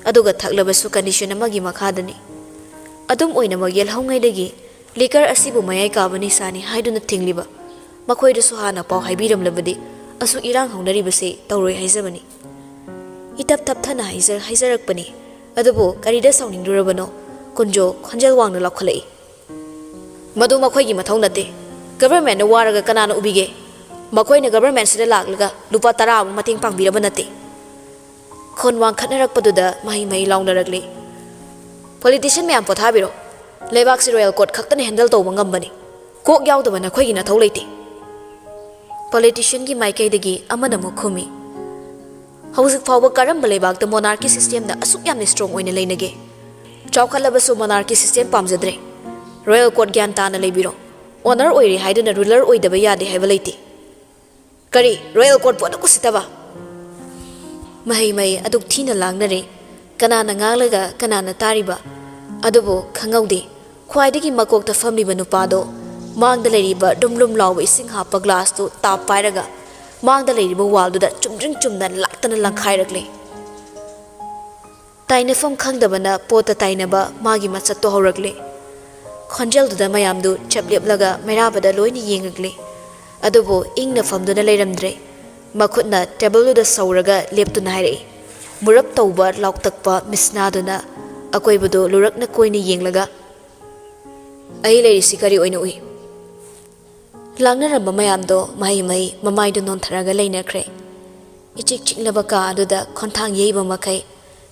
ꯑꯗꯨꯒ ꯊꯛꯂꯕꯁꯨ ꯀꯟꯗꯤꯁꯟ ꯑꯃꯒꯤ ꯃꯈꯥꯗꯅꯤ꯫ ꯑꯗꯨꯝ ꯑꯣꯏꯅꯃꯛ, ꯌꯦꯜꯍꯧꯉꯩꯗꯒꯤ ꯂꯤꯀꯔ ꯑꯁꯤꯕꯨ ꯃꯌꯥꯏ ꯀꯥꯕ ꯅꯤꯁꯥꯅꯤ ꯍꯥꯏꯗꯨꯅ ꯊꯤꯡꯂꯤꯕ ꯃꯈꯣꯏꯗꯁꯨ ꯍꯥꯟꯅ ꯄꯥꯎ ꯍꯥꯏꯕꯤꯔꯝꯂꯕꯗꯤ ꯑꯁꯨꯛ ꯏꯔꯥꯡ ꯍꯧꯅꯔꯤꯕꯁꯤ ꯇꯧꯔꯣꯏ ꯍꯥꯏꯖꯕꯅꯤ꯫ ꯏꯇꯞ ꯇꯞꯊꯅ ꯍꯥꯏꯖ-, ꯍꯥꯏꯖꯔꯛꯄꯅꯤ꯫ ꯑꯗꯨꯕꯨ ꯀꯔꯤꯗ ꯁꯥꯎꯅꯤꯡꯂꯨꯔꯕꯅꯣ? ꯀꯨꯟꯖꯣ ꯈꯣꯟꯖꯦꯜ ꯋꯥꯡꯅ ꯂꯥꯎꯈꯠꯂꯛꯏ꯫ "ꯃꯗꯨ ꯃꯈꯣꯏꯒꯤ ꯃꯊꯧ ꯅꯠꯇꯦ꯫ ꯒꯚꯔꯟꯃꯦꯟꯠꯅ ꯋꯥꯔꯒ ꯀꯅꯥꯅ ꯎꯕꯤꯒꯦ? ꯃꯈꯣꯏꯅ ꯒꯚꯔꯟꯃꯦꯟꯠꯁꯤꯗ ꯂꯥꯛꯂꯒ ꯂꯨꯄꯥ ꯇꯔꯥ ꯑꯃ ꯃꯇꯦꯡ ꯄꯥꯡꯕꯤꯔꯕ ꯅꯠꯇꯦ꯫" ꯈꯣꯟ ꯋꯥꯡꯈꯠꯅꯔꯛꯄꯗꯨꯗ ꯃꯍꯩ ꯃꯍꯩ ꯂꯥꯎꯅꯔꯛꯂꯤ꯫ "ꯄꯣꯂꯤꯇꯤꯁꯤꯌꯟ ꯃꯌꯥꯝ ꯄꯣꯊꯥꯕꯤꯔꯣ꯫ ꯂꯩꯕꯥꯛꯁꯤ ꯔꯣꯌꯦꯜ ꯀꯣꯔꯠ ꯈꯛꯇꯅ ꯍꯦꯟꯗꯜ ꯇꯧꯕ ꯉꯝꯕꯅꯤ꯫ ꯀꯣꯛ ꯌꯥꯎꯗꯕ ꯅꯈꯣꯏꯒꯤ ꯅꯊꯧ ꯂꯩꯇꯦ꯫" ꯄꯣꯂꯤꯇꯤꯁꯤꯌꯟꯒꯤ ꯃꯥꯏꯀꯩꯗꯒꯤ ꯑꯃꯅ ꯑꯃꯨꯛ ꯈꯨꯝꯃꯤ, "ꯍꯧꯖꯤꯛ ꯐꯥꯎꯕ ꯀꯔꯝꯕ ꯂꯩꯕꯥꯛꯇ ꯃꯣꯅꯥꯔꯀꯤ ꯁꯤꯁꯇꯦꯝꯅ ꯑꯁꯨꯛ ꯌꯥꯝꯅ ꯁ꯭ꯇꯔꯣꯡ ꯑꯣꯏꯅ ꯂꯩꯅꯒꯦ? ꯆꯥꯎꯈꯠꯂꯕꯁꯨ ꯃꯣꯅꯥꯔꯀꯤ ꯁꯤꯁꯇꯦꯝ ꯄꯥꯝꯖꯗ꯭ꯔꯦ꯫ ꯔꯣꯌꯦꯜ ꯀꯣꯔꯠ ꯒ꯭ꯌꯥꯟ ꯇꯥꯅ ꯂꯩꯕꯤꯔꯣ꯫ ꯑꯣꯅꯔ ꯑꯣꯏꯔꯦ ꯍꯥꯏꯗꯨꯅ ꯔꯨꯂꯔ ꯑꯣꯏꯗꯕ ꯌꯥꯗꯦ ꯍꯥꯏꯕ ꯂꯩꯇꯦ꯫" "ꯀꯔꯤ? ꯔꯣꯌꯦꯜ ꯀꯣꯔꯠꯄꯨ ꯑꯗꯨꯛ ꯎꯁꯤꯠꯇꯕ?" ꯃꯍꯩ ꯃꯍꯩ ꯑꯗꯨꯛ ꯊꯤꯅ ꯂꯥꯡꯅꯔꯦ꯫ ꯀꯅꯥꯅ ꯉꯥꯡꯂꯒ ꯀꯅꯥꯅ ꯇꯥꯔꯤꯕ? ꯑꯗꯨꯕꯨ ꯈꯪꯍꯧꯗꯦ꯫ ꯈ꯭ꯋꯥꯏꯗꯒꯤ ꯃꯀꯣꯛꯇ ꯐꯝꯂꯤꯕ ꯅꯨꯄꯥꯗꯣ ꯃꯥꯡꯗ ꯂꯩꯔꯤꯕ ꯗꯨꯝ ꯂꯨꯝ ꯂꯥꯎꯕ ꯏꯁꯤꯡ ꯍꯥꯞꯄ ꯒ꯭ꯂꯥꯁꯇꯨ ꯇꯥꯞ ꯄꯥꯏꯔꯒ ꯃꯥꯡꯗ ꯂꯩꯔꯤꯕ ꯋꯥꯜꯗꯨꯗ ꯆꯨꯝꯗ꯭ꯔꯤꯡ ꯆꯨꯝꯅ ꯂꯥꯛꯇꯅ ꯂꯪꯈꯥꯏꯔꯛꯂꯦ꯫ ꯇꯥꯏꯅꯐꯝ ꯈꯪꯗꯕꯅ ꯄꯣꯠꯇ ꯇꯥꯏꯅꯕ ꯃꯥꯒꯤ ꯃꯁꯛꯇꯣ ꯍꯧꯔꯛꯂꯦ꯫ ꯈꯣꯟꯖꯦꯜꯗꯨꯗ ꯃꯌꯥꯝꯗꯨ ꯆꯞ ꯂꯦꯞꯂꯒ ꯃꯩꯔꯥꯕꯗ ꯂꯣꯏꯅ ꯌꯦꯡꯉꯛꯂꯦ꯫ ꯑꯗꯨꯕꯨ ꯏꯪꯅ ꯐꯝꯗꯨꯅ ꯂꯩꯔꯝꯗ꯭ꯔꯦ꯫ ꯃꯈꯨꯠꯅ ꯇꯦꯕꯜꯗꯨꯗ ꯁꯧꯔꯒ ꯂꯦꯞꯇꯨꯅ ꯍꯥꯏꯔꯛꯏ, ꯃꯨꯔꯞ ꯇꯧꯕ ꯂꯥꯎꯇꯛꯄ ꯃꯤꯠꯁꯅꯥꯗꯨꯅ ꯑꯀꯣꯏꯕꯗꯨ ꯂꯨꯔꯛꯅ ꯀꯣꯏꯅ ꯌꯦꯡꯂꯒ, "ꯑꯩ ꯂꯩꯔꯤꯁꯤ ꯀꯔꯤ ꯑꯣꯏꯅ ꯎꯏ?" ꯂꯥꯡꯅꯔꯝꯕ ꯃꯌꯥꯝꯗꯣ ꯃꯍꯩ ꯃꯍꯩ ꯃꯃꯥꯏꯗꯨ ꯅꯣꯟꯊꯔꯒ ꯂꯩꯅꯈ꯭ꯔꯦ꯫ ꯏꯆꯤꯛ ꯆꯤꯛꯂꯕ ꯀꯥ ꯑꯗꯨꯗ ꯈꯣꯟꯊꯥꯡ ꯌꯩꯕ ꯃꯈꯩ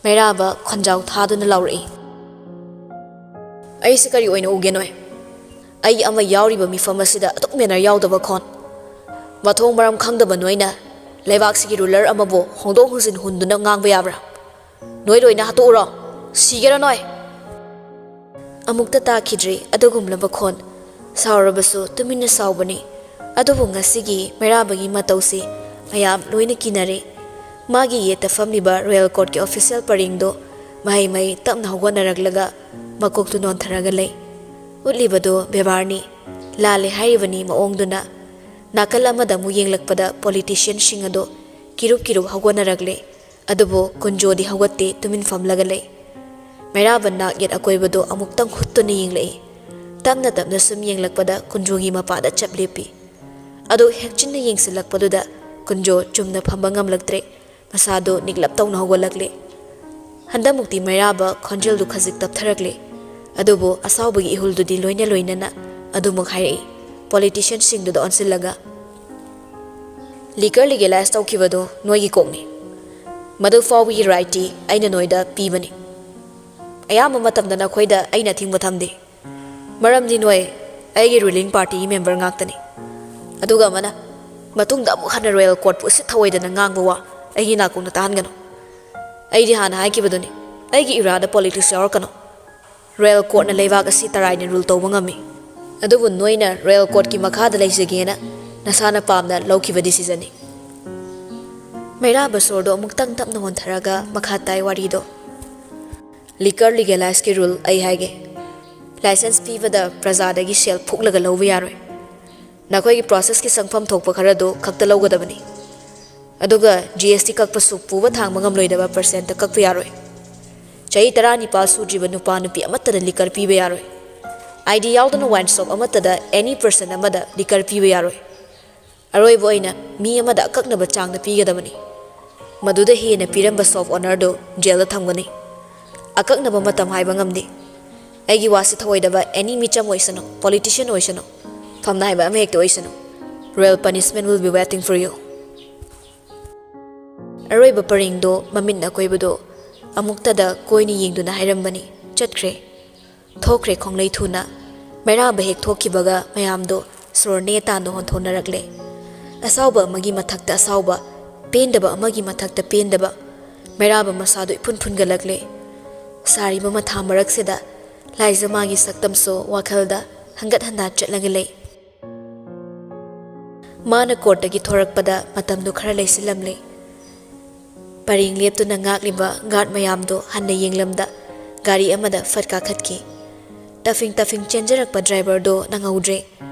ꯃꯩꯔꯥꯕ ꯈꯣꯟꯖꯥꯎ ꯊꯥꯗꯨꯅ ꯂꯥꯎꯔꯛꯏ, "ꯑꯩꯁꯦ ꯀꯔꯤ ꯑꯣꯏꯅ ꯎꯒꯦ ꯅꯣꯏ? ꯑꯩ ꯑꯃ ꯌꯥꯎꯔꯤꯕ ꯃꯤꯐꯝ ꯑꯁꯤꯗ ꯑꯗꯨꯛ ꯃꯦꯅꯔ ꯌꯥꯎꯗꯕ ꯈꯣꯟ? ꯃꯊꯣꯡ ꯃꯔꯝ ꯈꯪꯗꯕ ꯅꯣꯏꯅ ꯂꯩꯕꯥꯛꯁꯤꯒꯤ ꯔꯨꯂꯔ ꯑꯃꯕꯨ ꯍꯣꯡꯗꯣꯛ ꯍꯣꯡꯖꯤꯟ ꯍꯨꯟꯗꯨꯅ ꯉꯥꯡꯕ ꯌꯥꯕ꯭ꯔꯥ? ꯅꯣꯏ ꯂꯣꯏꯅ ꯍꯥꯠꯇꯣꯛꯎꯔꯣ꯫ ꯁꯤꯒꯦꯔꯥ ꯅꯣꯏ?" ꯑꯃꯨꯛꯇ ꯇꯥꯈꯤꯗ꯭ꯔꯤ ꯑꯗꯨꯒꯨꯝꯂꯕ ꯈꯣꯟ꯫ ꯁꯥꯎꯔꯕꯁꯨ ꯇꯨꯃꯤꯟꯅ ꯁꯥꯎꯕꯅꯤ꯫ ꯑꯗꯨꯕꯨ ꯉꯁꯤꯒꯤ ꯃꯩꯔꯥꯕꯒꯤ ꯃꯇꯧꯁꯤ ꯃꯌꯥꯝ ꯂꯣꯏꯅ ꯀꯤꯅꯔꯦ꯫ ꯃꯥꯒꯤ ꯌꯦꯠꯇ ꯐꯝꯂꯤꯕ ꯔꯣꯌꯦꯜ ꯀꯣꯔꯠꯀꯤ ꯑꯣꯐꯤꯁꯤꯌꯦꯜ ꯄꯔꯦꯡꯗꯣ ꯃꯍꯩ ꯃꯍꯩ ꯇꯞꯅ ꯍꯧꯒꯠꯅꯔꯛꯂꯒ ꯃꯀꯣꯛꯇꯨ ꯅꯣꯟꯊꯔꯒ ꯂꯩ꯫ ꯎꯠꯂꯤꯕꯗꯨ ꯕꯦꯕꯥꯔꯅꯤ꯫ ꯂꯥꯜꯂꯦ ꯍꯥꯏꯔꯤꯕꯅꯤ ꯃꯑꯣꯡꯗꯨꯅ꯫ ꯅꯥꯀꯜ ꯑꯃꯗ ꯑꯃꯨꯛ ꯌꯦꯡꯂꯛꯄꯗ ꯄꯣꯂꯤꯇꯤꯁꯤꯌꯟꯁꯤꯡ ꯑꯗꯣ ꯀꯤꯔꯨꯞ ꯀꯤꯔꯨꯞ ꯍꯧꯒꯠꯅꯔꯛꯂꯦ꯫ ꯑꯗꯨꯕꯨ ꯀꯨꯟꯖꯣꯗꯤ ꯍꯧꯒꯠꯇꯦ, ꯇꯨꯃꯤꯟ ꯐꯝꯂꯒ ꯂꯩ꯫ ꯃꯩꯔꯥꯕ ꯅꯥꯛ ꯌꯦꯠ ꯑꯀꯣꯏꯕꯗꯣ ꯑꯃꯨꯛꯇꯪ ꯍꯨꯠꯇꯨꯅ ꯌꯦꯡꯂꯛꯏ꯫ ꯇꯞꯅ ꯇꯞꯅ ꯁꯨꯝ ꯌꯦꯡꯂꯛꯄꯗ ꯀꯨꯟꯖꯣꯒꯤ ꯃꯄꯥꯗ ꯆꯞ ꯂꯦꯞꯄꯤ꯫ ꯑꯗꯨ ꯍꯦꯛꯆꯤꯟꯅ ꯌꯦꯡꯁꯤꯜꯂꯛꯄꯗꯨꯗ ꯀꯨꯟꯖꯣ ꯆꯨꯝꯅ ꯐꯝꯕ ꯉꯝꯂꯛꯇ꯭ꯔꯦ꯫ ꯃꯁꯥꯗꯨ ꯅꯤꯛꯂꯞ ꯇꯧꯅ ꯍꯧꯒꯠꯂꯛꯂꯦ꯫ ꯍꯟꯗꯛꯃꯨꯛꯇꯤ ꯃꯩꯔꯥꯕ ꯈꯣꯟꯖꯦꯜꯗꯨ ꯈꯖꯤꯛ ꯇꯞꯊꯔꯛꯂꯦ꯫ ꯑꯗꯨꯕꯨ ꯑꯁꯥꯎꯕꯒꯤ ꯏꯍꯨꯜꯗꯨꯗꯤ ꯂꯣꯏꯅ ꯂꯣꯏꯅꯅ ꯑꯗꯨꯃꯛ ꯍꯥꯏꯔꯛꯏ, ꯄꯣꯂꯤꯇꯤꯁꯤꯌꯟꯁꯤꯡꯗꯨꯗ ꯑꯣꯟꯁꯤꯜꯂꯒ, "ꯂꯤꯀꯔ ꯂꯤꯒꯦꯂꯥꯏꯁ ꯇꯧꯈꯤꯕꯗꯨ ꯅꯣꯏꯒꯤ ꯀꯣꯛꯅꯤ꯫ ꯃꯗꯨ ꯐꯥꯎꯕꯒꯤ ꯔꯥꯏꯠꯇꯤ ꯑꯩꯅ ꯅꯣꯏꯗ ꯄꯤꯕꯅꯤ꯫ ꯑꯌꯥꯝꯕ ꯃꯇꯝꯗ ꯅꯈꯣꯏꯗ ꯑꯩꯅ ꯑꯊꯤꯡꯕ ꯊꯝꯗꯦ꯫ ꯃꯔꯝꯗꯤ ꯅꯣꯏ ꯑꯩꯒꯤ ꯔꯨꯂꯤꯡ ꯄꯥꯔꯇꯤꯒꯤ ꯃꯦꯝꯕꯔ ꯉꯥꯛꯇꯅꯤ꯫ ꯑꯗꯨꯒ ꯑꯃꯅ ꯃꯇꯨꯡꯗ ꯑꯃꯨꯛ ꯍꯟꯅ ꯔꯣꯌꯦꯜ ꯀꯣꯔꯠꯄꯨ ꯎꯁꯤꯠ ꯊꯑꯣꯏꯗꯅ ꯉꯥꯡꯕ ꯋꯥ ꯑꯩꯒꯤ ꯅꯥꯀꯣꯡꯗ ꯇꯥꯍꯟꯒꯅꯨ꯫ ꯑꯩꯗꯤ ꯍꯥꯟꯅ ꯍꯥꯏꯈꯤꯕꯗꯨꯅꯤ, ꯑꯩꯒꯤ ꯏꯔꯥꯗ ꯄꯣꯂꯤꯇꯤꯛꯁ ꯌꯥꯎꯔꯛꯀꯅꯨ꯫ ꯔꯣꯌꯦꯜ ꯀꯣꯔꯠꯅ ꯂꯩꯕꯥꯛ ꯑꯁꯤ ꯇꯔꯥꯏꯅ ꯔꯨꯜ ꯇꯧꯕ ꯉꯝꯃꯤ꯫ ꯑꯗꯨꯕꯨ ꯅꯣꯏꯅ ꯔꯣꯌꯦꯜ ꯀꯣꯔꯠꯀꯤ ꯃꯈꯥꯗ ꯂꯩꯖꯒꯦꯅ ꯅꯁꯥꯅ ꯄꯥꯝꯅ ꯂꯧꯈꯤꯕ ꯗꯤꯁꯤꯖꯟꯅꯤ꯫" ꯃꯩꯔꯥꯕ ꯁꯣꯔꯗꯣ ꯑꯃꯨꯛꯇꯪ ꯇꯞꯅ ꯍꯣꯟꯊꯔꯒ ꯃꯈꯥ ꯇꯥꯏ ꯋꯥꯔꯤꯗꯣ꯫ "ꯂꯤꯀꯔ ꯂꯤꯒꯦꯂꯥꯏꯁꯀꯤ ꯔꯨꯜ ꯑꯩ ꯍꯥꯏꯒꯦ꯫ ꯂꯥꯏꯁꯦꯟꯁ ꯄꯤꯕꯗ ꯄ꯭ꯔꯖꯥꯗꯒꯤ ꯁꯦꯜ ꯐꯨꯛꯂꯒ ꯂꯧꯕ ꯌꯥꯔꯣꯏ꯫ ꯅꯈꯣꯏꯒꯤ ꯄ꯭ꯔꯣꯁꯦꯁꯀꯤ ꯆꯪꯐꯝ ꯊꯣꯛꯄ ꯈꯔꯗꯨ ꯈꯛꯇ ꯂꯧꯒꯗꯕꯅꯤ꯫ ꯑꯗꯨꯒ ꯖꯤ ꯑꯦꯁ ꯇꯤ ꯀꯛꯄꯁꯨ ꯄꯨꯕ ꯊꯥꯡꯕ ꯉꯝꯂꯣꯏꯗꯕ ꯄꯔꯁꯦꯟꯇ ꯀꯛꯄ ꯌꯥꯔꯣꯏ꯫ ꯆꯍꯤ ꯇꯔꯥꯅꯤꯄꯥꯜ ꯁꯨꯗ꯭ꯔꯤꯕ ꯅꯨꯄꯥ ꯅꯨꯄꯤ ꯑꯃꯠꯇꯗ ꯂꯤꯀꯔ ꯄꯤꯕ ꯌꯥꯔꯣꯏ꯫ ꯑꯥꯏ ꯗꯤ ꯌꯥꯎꯗꯅ ꯋꯥꯏꯟ ꯁꯣꯞ ꯑꯃꯠꯇꯗ ꯑꯦꯅꯤ ꯄꯔꯁꯟ ꯑꯃꯗ ꯂꯤꯀꯔ ꯄꯤꯕ ꯌꯥꯔꯣꯏ꯫ ꯑꯔꯣꯏꯕ ꯑꯣꯏꯅ ꯃꯤ ꯑꯃꯗ ꯑꯀꯛꯅꯕ ꯆꯥꯡꯗ ꯄꯤꯒꯗꯕꯅꯤ꯫ ꯃꯗꯨꯗ ꯍꯦꯟꯅ ꯄꯤꯔꯝꯕ ꯁꯣꯞ ꯑꯣꯅꯔꯗꯨ ꯖꯦꯜꯗ ꯊꯝꯒꯅꯤ꯫ ꯑꯀꯛꯅꯕ ꯃꯇꯝ ꯍꯥꯏꯕ ꯉꯝꯗꯦ꯫ ꯑꯩꯒꯤ ꯋꯥꯁꯤ ꯊꯧꯑꯣꯏꯗꯕ ꯑꯦꯅꯤ ꯃꯤꯆꯝ ꯑꯣꯏꯁꯅꯨ, ꯄꯣꯂꯤꯇꯤꯁꯤꯌꯟ ꯑꯣꯏꯁꯅꯨ, ꯐꯝꯅꯥꯏꯕ ꯑꯃ ꯍꯦꯛꯇ ꯑꯣꯏꯁꯅꯨ, royal punishment will be waiting for you." ꯑꯔꯣꯏꯕ ꯄꯔꯦꯡꯗꯣ ꯃꯃꯤꯠ ꯑꯀꯣꯏꯕꯗꯣ ꯑꯃꯨꯛꯇꯗ ꯀꯣꯏꯅ ꯌꯦꯡꯗꯨꯅ ꯍꯥꯏꯔꯝꯕꯅꯤ꯫ ꯆꯠꯈ꯭ꯔꯦ꯫ ꯊꯣꯛꯈ꯭ꯔꯦ ꯈꯣꯡꯂꯩ ꯊꯨꯅ꯫ ꯃꯩꯔꯥꯕ ꯍꯦꯛ ꯊꯣꯛꯈꯤꯕꯒ ꯃꯌꯥꯝꯗꯣ ꯁꯣꯔ ꯅꯦ ꯇꯥꯅ ꯍꯣꯟꯊꯣꯛꯅꯔꯛꯂꯦ꯫ ꯑꯁꯥꯎꯕ ꯑꯃꯒꯤ ꯃꯊꯛꯇ ꯑꯁꯥꯎꯕ, ꯄꯦꯟꯗꯕ ꯑꯃꯒꯤ ꯃꯊꯛꯇ ꯄꯦꯟꯗꯕ꯫ ꯃꯩꯔꯥꯕ ꯃꯁꯥꯗꯣ ꯏꯐꯨꯟ ꯐꯨꯟꯒꯠꯂꯛꯂꯦ꯫ ꯁꯥꯔꯤꯕ ꯃꯊꯥ ꯃꯔꯛꯁꯤꯗ ꯂꯥꯏꯖꯃꯥꯒꯤ ꯁꯛꯇꯝꯁꯨ ꯋꯥꯈꯜꯗ ꯍꯟꯒꯠ ꯍꯟꯗꯥ ꯆꯠꯂꯒ ꯂꯩ꯫ ꯃꯥꯅ ꯀꯣꯔꯠꯇꯒꯤ ꯊꯣꯔꯛꯄꯗ ꯃꯇꯝꯗꯨ ꯈꯔ ꯂꯩꯁꯤꯜꯂꯝꯂꯦ꯫ ꯄꯔꯦꯡ ꯂꯦꯞꯇꯨꯅ ꯉꯥꯛꯂꯤꯕ ꯒꯥꯔꯗ ꯃꯌꯥꯝꯗꯣ ꯍꯟꯅ ꯌꯦꯡꯂꯝꯗ ꯒꯥꯔꯤ ꯑꯃꯗ ꯐꯠ ꯀꯥꯈꯠꯈꯤ꯫ ꯇꯐꯤꯡ ꯇꯐꯤꯡ ꯆꯦꯟꯖꯔꯛꯄ ꯗ꯭ꯔꯥꯏꯚꯔꯗꯣ ꯅꯪꯍꯧꯗ꯭ꯔꯦ꯫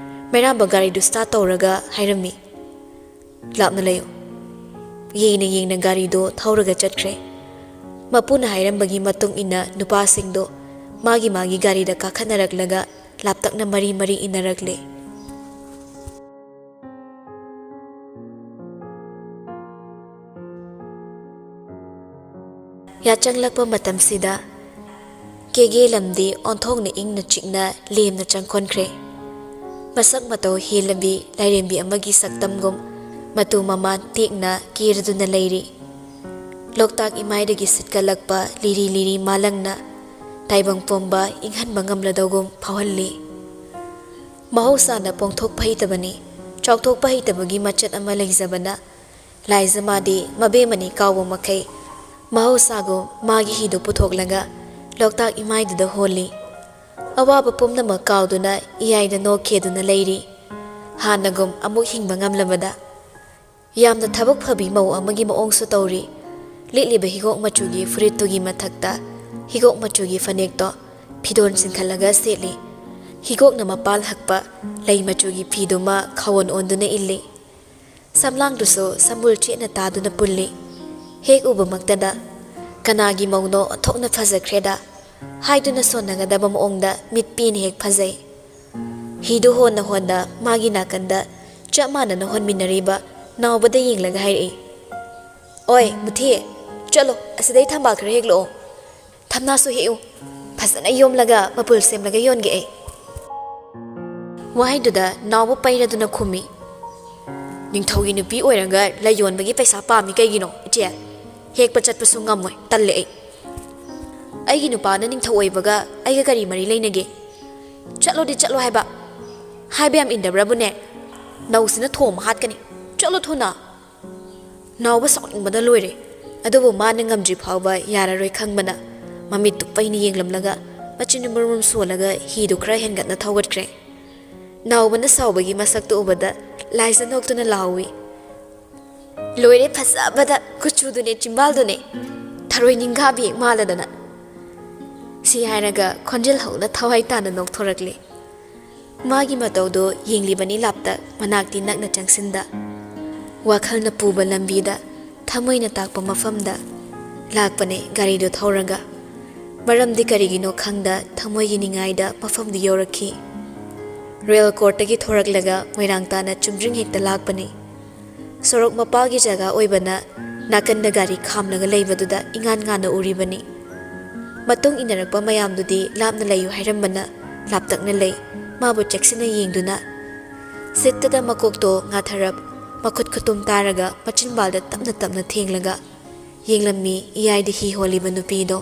ꯃꯩꯔꯥꯝꯕ ꯒꯥꯔꯤꯗꯨ start ꯇꯧꯔꯒ ꯍꯥꯏꯔꯝꯃꯤ, "ꯂꯥꯞꯅ ꯂꯩꯌꯨ"꯫ ꯌꯦꯡꯅ ꯌꯦꯡꯅ ꯒꯥꯔꯤꯗꯨ ꯊꯧꯔꯒ ꯆꯠꯈ꯭ꯔꯦ꯫ ꯃꯄꯨꯅ ꯍꯥꯏꯔꯝꯕꯒꯤ ꯃꯇꯨꯡ ꯏꯟꯅ ꯅꯨꯄꯥꯁꯤꯡꯗꯨ ꯃꯥꯒꯤ ꯃꯥꯒꯤ ꯒꯥꯔꯤꯗ ꯀꯥꯈꯠꯅꯔꯛꯂꯒ ꯂꯥꯞꯇꯛꯅ ꯃꯔꯤ ꯃꯔꯤ ꯏꯟꯅꯔꯛꯂꯦ꯫ ꯌꯥꯆꯪꯂꯛꯄ ꯃꯇꯝꯁꯤꯗ ꯀꯦꯒꯦ ꯂꯝꯗꯤ ꯑꯣꯟꯊꯣꯛꯅ ꯏꯪꯅ ꯆꯤꯛꯅ ꯂꯦꯝꯅ ꯆꯪꯈꯣꯟꯈ꯭ꯔꯦ꯫ ꯃꯁꯛ ꯃꯇꯧ ꯍꯦꯜꯂꯕꯤ ꯂꯥꯏꯔꯦꯝꯕꯤ ꯑꯃꯒꯤ ꯁꯛꯇꯝꯒꯨꯝ ꯃꯇꯨ ꯃꯃꯥꯟ ꯇꯦꯛꯅ ꯀꯦꯔꯗꯨꯅ ꯂꯩꯔꯤ꯫ ꯂꯣꯛꯇꯥꯛ ꯏꯃꯥꯏꯗꯒꯤ ꯁꯤꯠꯀꯠꯂꯛꯄ ꯂꯤꯔꯤ ꯂꯤꯔꯤ ꯃꯥꯂꯪꯅ ꯇꯥꯏꯕꯪ ꯄꯨꯝꯕ ꯏꯪꯍꯟꯕ ꯉꯝꯂꯗꯧꯒꯨꯝ ꯐꯥꯎꯍꯜꯂꯤ꯫ ꯃꯍꯧꯁꯥꯅ ꯄꯣꯡꯊꯣꯛꯄ ꯍꯩꯇꯕꯅꯤ, ꯆꯥꯎꯊꯣꯛꯄ ꯍꯩꯇꯕꯒꯤ ꯃꯆꯠ ꯑꯃ ꯂꯩꯖꯕꯅ ꯂꯥꯏꯖ ꯃꯥꯗꯤ ꯃꯕꯦꯝꯃꯅꯤ ꯀꯥꯎꯕ ꯃꯈꯩ ꯃꯍꯧꯁꯥꯒꯨꯝ ꯃꯥꯒꯤ ꯍꯤꯗꯨ ꯄꯨꯊꯣꯛꯂꯒ ꯂꯣꯛꯇꯥꯛ ꯏꯃꯥꯏꯗꯨꯗ ꯍꯣꯜꯂꯤ꯫ ꯑꯋꯥꯕ ꯄꯨꯝꯅꯃꯛ ꯀꯥꯎꯗꯨꯅ ꯏꯌꯥꯏꯗ ꯅꯣꯛꯈꯦꯗꯨꯅ ꯂꯩꯔꯤ꯫ ꯍꯥꯟꯅꯒꯨꯝ ꯑꯃꯨꯛ ꯍꯤꯡꯕ ꯉꯝꯂꯕꯗ꯫ ꯌꯥꯝꯅ ꯊꯕꯛ ꯐꯕꯤ ꯃꯧ ꯑꯃꯒꯤ ꯃꯑꯣꯡꯁꯨ ꯇꯧꯔꯤ꯫ ꯂꯤꯠꯂꯤꯕ ꯍꯤꯒꯣꯛ ꯃꯆꯨꯒꯤ ꯐꯨꯔꯤꯠꯇꯨꯒꯤ ꯃꯊꯛꯇ ꯍꯤꯒꯣꯛ ꯃꯆꯨꯒꯤ ꯐꯅꯦꯛꯇꯣ ꯐꯤꯗꯣꯟ ꯆꯤꯡꯈꯠꯂꯒ ꯁꯦꯠꯂꯤ꯫ ꯍꯤꯒꯣꯛꯅ ꯃꯄꯥꯜ ꯍꯛꯄ ꯂꯩ ꯃꯆꯨꯒꯤ ꯐꯤꯗꯨꯃ ꯈꯥꯋꯣꯟ ꯑꯣꯟꯗꯨꯅ ꯏꯜꯂꯤ꯫ ꯁꯝꯂꯥꯡꯗꯨꯁꯨ ꯁꯝꯕꯨꯜ ꯆꯦꯠꯅ ꯇꯥꯗꯨꯅ ꯄꯨꯜꯂꯤ꯫ ꯍꯦꯛ ꯎꯕꯃꯛꯇꯗ "ꯀꯅꯥꯒꯤ ꯃꯧꯅꯣ ꯑꯣꯟꯊꯣꯛꯅ ꯐꯖꯈ꯭ꯔꯦꯗ" ꯍꯥꯏꯗꯨꯅ ꯁꯣꯟꯅꯒꯗꯕ ꯃꯑꯣꯡꯗ ꯃꯤꯠ ꯄꯦꯟꯅ ꯍꯦꯛ ꯐꯖꯩ꯫ ꯍꯤꯗꯨ ꯍꯣꯟꯅ ꯍꯣꯟꯅ ꯃꯥꯒꯤ ꯅꯥꯀꯟꯗ ꯆꯞ ꯃꯥꯟꯅꯅ ꯍꯣꯟꯃꯤꯟꯅꯔꯤꯕ ꯅꯥꯎꯕꯗ ꯌꯦꯡꯂꯒ ꯍꯥꯏꯔꯛꯏ, "ꯑꯣꯏ ꯃꯨꯊꯤ, ꯆꯠꯂꯣ, ꯑꯁꯤꯗꯩ ꯊꯝꯕꯥꯜ ꯈꯔ ꯍꯦꯛꯂꯛꯑꯣ꯫ ꯊꯝꯅꯥꯁꯨ ꯍꯦꯛꯎ, ꯐꯖꯅ ꯌꯣꯝꯂꯒ ꯃꯄꯨꯜ ꯁꯦꯝꯂꯒ ꯌꯣꯟꯒꯦ ꯑꯩ"꯫ ꯋꯥꯍꯩꯗꯨꯗ ꯅꯥꯎꯕ ꯄꯩꯔꯗꯨꯅ ꯈꯨꯝꯃꯤ, "ꯅꯤꯡꯊꯧꯒꯤ ꯅꯨꯄꯤ ꯑꯣꯏꯔꯒ ꯂꯩ ꯌꯣꯟꯕꯒꯤ ꯄꯩꯁꯥ ꯄꯥꯝꯃꯤ ꯀꯩꯒꯤꯅꯣ, ꯏꯆꯦ? ꯍꯦꯛꯄ ꯆꯠꯄꯁꯨ ꯉꯝꯃꯣꯏ, ꯇꯜꯂꯦ ꯑꯩ꯫ ꯑꯩꯒꯤ ꯅꯨꯄꯥꯅ ꯅꯤꯡꯊꯧ ꯑꯣꯏꯕꯒ ꯑꯩꯒ ꯀꯔꯤ ꯃꯔꯤ ꯂꯩꯅꯒꯦ? ꯆꯠꯂꯣꯗꯤ ꯆꯠꯂꯣ ꯍꯥꯏꯕ꯫ ꯍꯥꯏꯕ ꯌꯥꯝ ꯏꯟꯗꯕ꯭ꯔꯕꯨꯅꯦ? ꯅꯧꯁꯤꯅ ꯊꯣꯝ ꯍꯥꯠꯀꯅꯤ꯫ ꯆꯠꯂꯣ ꯊꯨꯅ"꯫ ꯅꯥꯎꯕ ꯁꯥꯎꯅꯤꯡꯕꯅ ꯂꯣꯏꯔꯦ꯫ ꯑꯗꯨꯕꯨ ꯃꯥꯅ ꯉꯝꯗ꯭ꯔꯤ ꯐꯥꯎꯕ ꯌꯥꯔꯔꯣꯏ ꯈꯪꯕꯅ ꯃꯃꯤꯠꯇꯨ ꯄꯩꯅ ꯌꯦꯡꯂꯝꯂꯒ ꯃꯆꯤꯟ ꯃꯔꯨꯝ ꯁꯣꯜꯂꯒ ꯍꯤꯗꯨ ꯈꯔ ꯍꯦꯟꯒꯠꯅ ꯊꯧꯒꯠꯈ꯭ꯔꯦ꯫ ꯅꯥꯎꯕꯅ ꯁꯥꯎꯕꯒꯤ ꯃꯁꯛꯇꯨ ꯎꯕꯗ ꯂꯥꯏꯖ ꯅꯣꯛꯇꯨꯅ ꯂꯥꯎꯏ, "ꯂꯣꯏꯔꯦ ꯐꯖꯕꯗ, ꯀꯨꯆꯨꯗꯨꯅꯦ ꯆꯤꯝꯕꯥꯜꯗꯨꯅꯦ ꯊꯔꯣꯏ ꯅꯤꯡꯒꯥꯕꯤ ꯃꯥꯜꯂꯗꯅ"꯫ ꯁꯤ ꯍꯥꯏꯔꯒ ꯈꯣꯟꯖꯦꯜ ꯍꯧꯅ ꯊꯋꯥꯏ ꯇꯥꯅ ꯅꯣꯛꯊꯣꯔꯛꯂꯤ꯫ ꯃꯥꯒꯤ ꯃꯇꯧꯗꯣ ꯌꯦꯡꯂꯤꯕꯅꯤ ꯂꯥꯞꯇꯛ, ꯃꯅꯥꯛꯇꯤ ꯅꯛꯅ ꯆꯪꯁꯤꯟꯗ꯫ ꯋꯥꯈꯜꯅ ꯄꯨꯕ ꯂꯝꯕꯤꯗ, ꯊꯃꯣꯏꯅ ꯇꯥꯛꯄ ꯃꯐꯝꯗ ꯂꯥꯛꯄꯅꯦ ꯒꯥꯔꯤꯗꯣ ꯊꯧꯔꯒ꯫ ꯃꯔꯝꯗꯤ ꯀꯔꯤꯒꯤꯅꯣ ꯈꯪꯗ ꯊꯃꯣꯏꯒꯤ ꯅꯤꯡꯉꯥꯏꯗ ꯃꯐꯝꯗꯨ ꯌꯧꯔꯛꯈꯤ꯫ ꯔꯦꯜ ꯀꯣꯔꯠꯇꯒꯤ ꯊꯣꯔꯛꯂꯒ ꯃꯣꯏꯔꯥꯡ ꯇꯥꯅ ꯆꯨꯝꯗ꯭ꯔꯤꯡ ꯍꯦꯛꯇ ꯂꯥꯛꯄꯅꯤ꯫ ꯁꯣꯔꯣꯛ ꯃꯄꯥꯒꯤ ꯖꯒꯥ ꯑꯣꯏꯕꯅ ꯅꯥꯀꯟꯗ ꯒꯥꯔꯤ ꯈꯥꯝꯂꯒ ꯂꯩꯕꯗꯨꯗ ꯏꯉꯥꯟ ꯉꯥꯟꯅ ꯎꯔꯤꯕꯅꯤ꯫ ꯃꯇꯨꯡ ꯏꯟꯅꯔꯛꯄ ꯃꯌꯥꯝꯗꯨꯗꯤ ꯂꯥꯞꯅ ꯂꯩꯌꯨ ꯍꯥꯏꯔꯝꯕꯅ ꯂꯥꯞꯇꯛꯅ ꯂꯩ꯫ ꯃꯥꯕꯨ ꯆꯦꯛꯁꯤꯟꯅ ꯌꯦꯡꯗꯨꯅ ꯁꯤꯠꯇꯗ ꯃꯀꯣꯛꯇꯣ ꯉꯥꯊꯔꯞ, ꯃꯈꯨꯠ ꯈꯨꯇꯨꯝ ꯇꯥꯔꯒ ꯃꯆꯤꯟꯕꯥꯜꯗ ꯇꯞꯅ ꯇꯞꯅ ꯊꯦꯡꯂꯒ ꯌꯦꯡꯂꯝꯃꯤ ꯏꯌꯥꯏꯗ ꯍꯤ ꯍꯣꯜꯂꯤꯕ ꯅꯨꯄꯤꯗꯣ꯫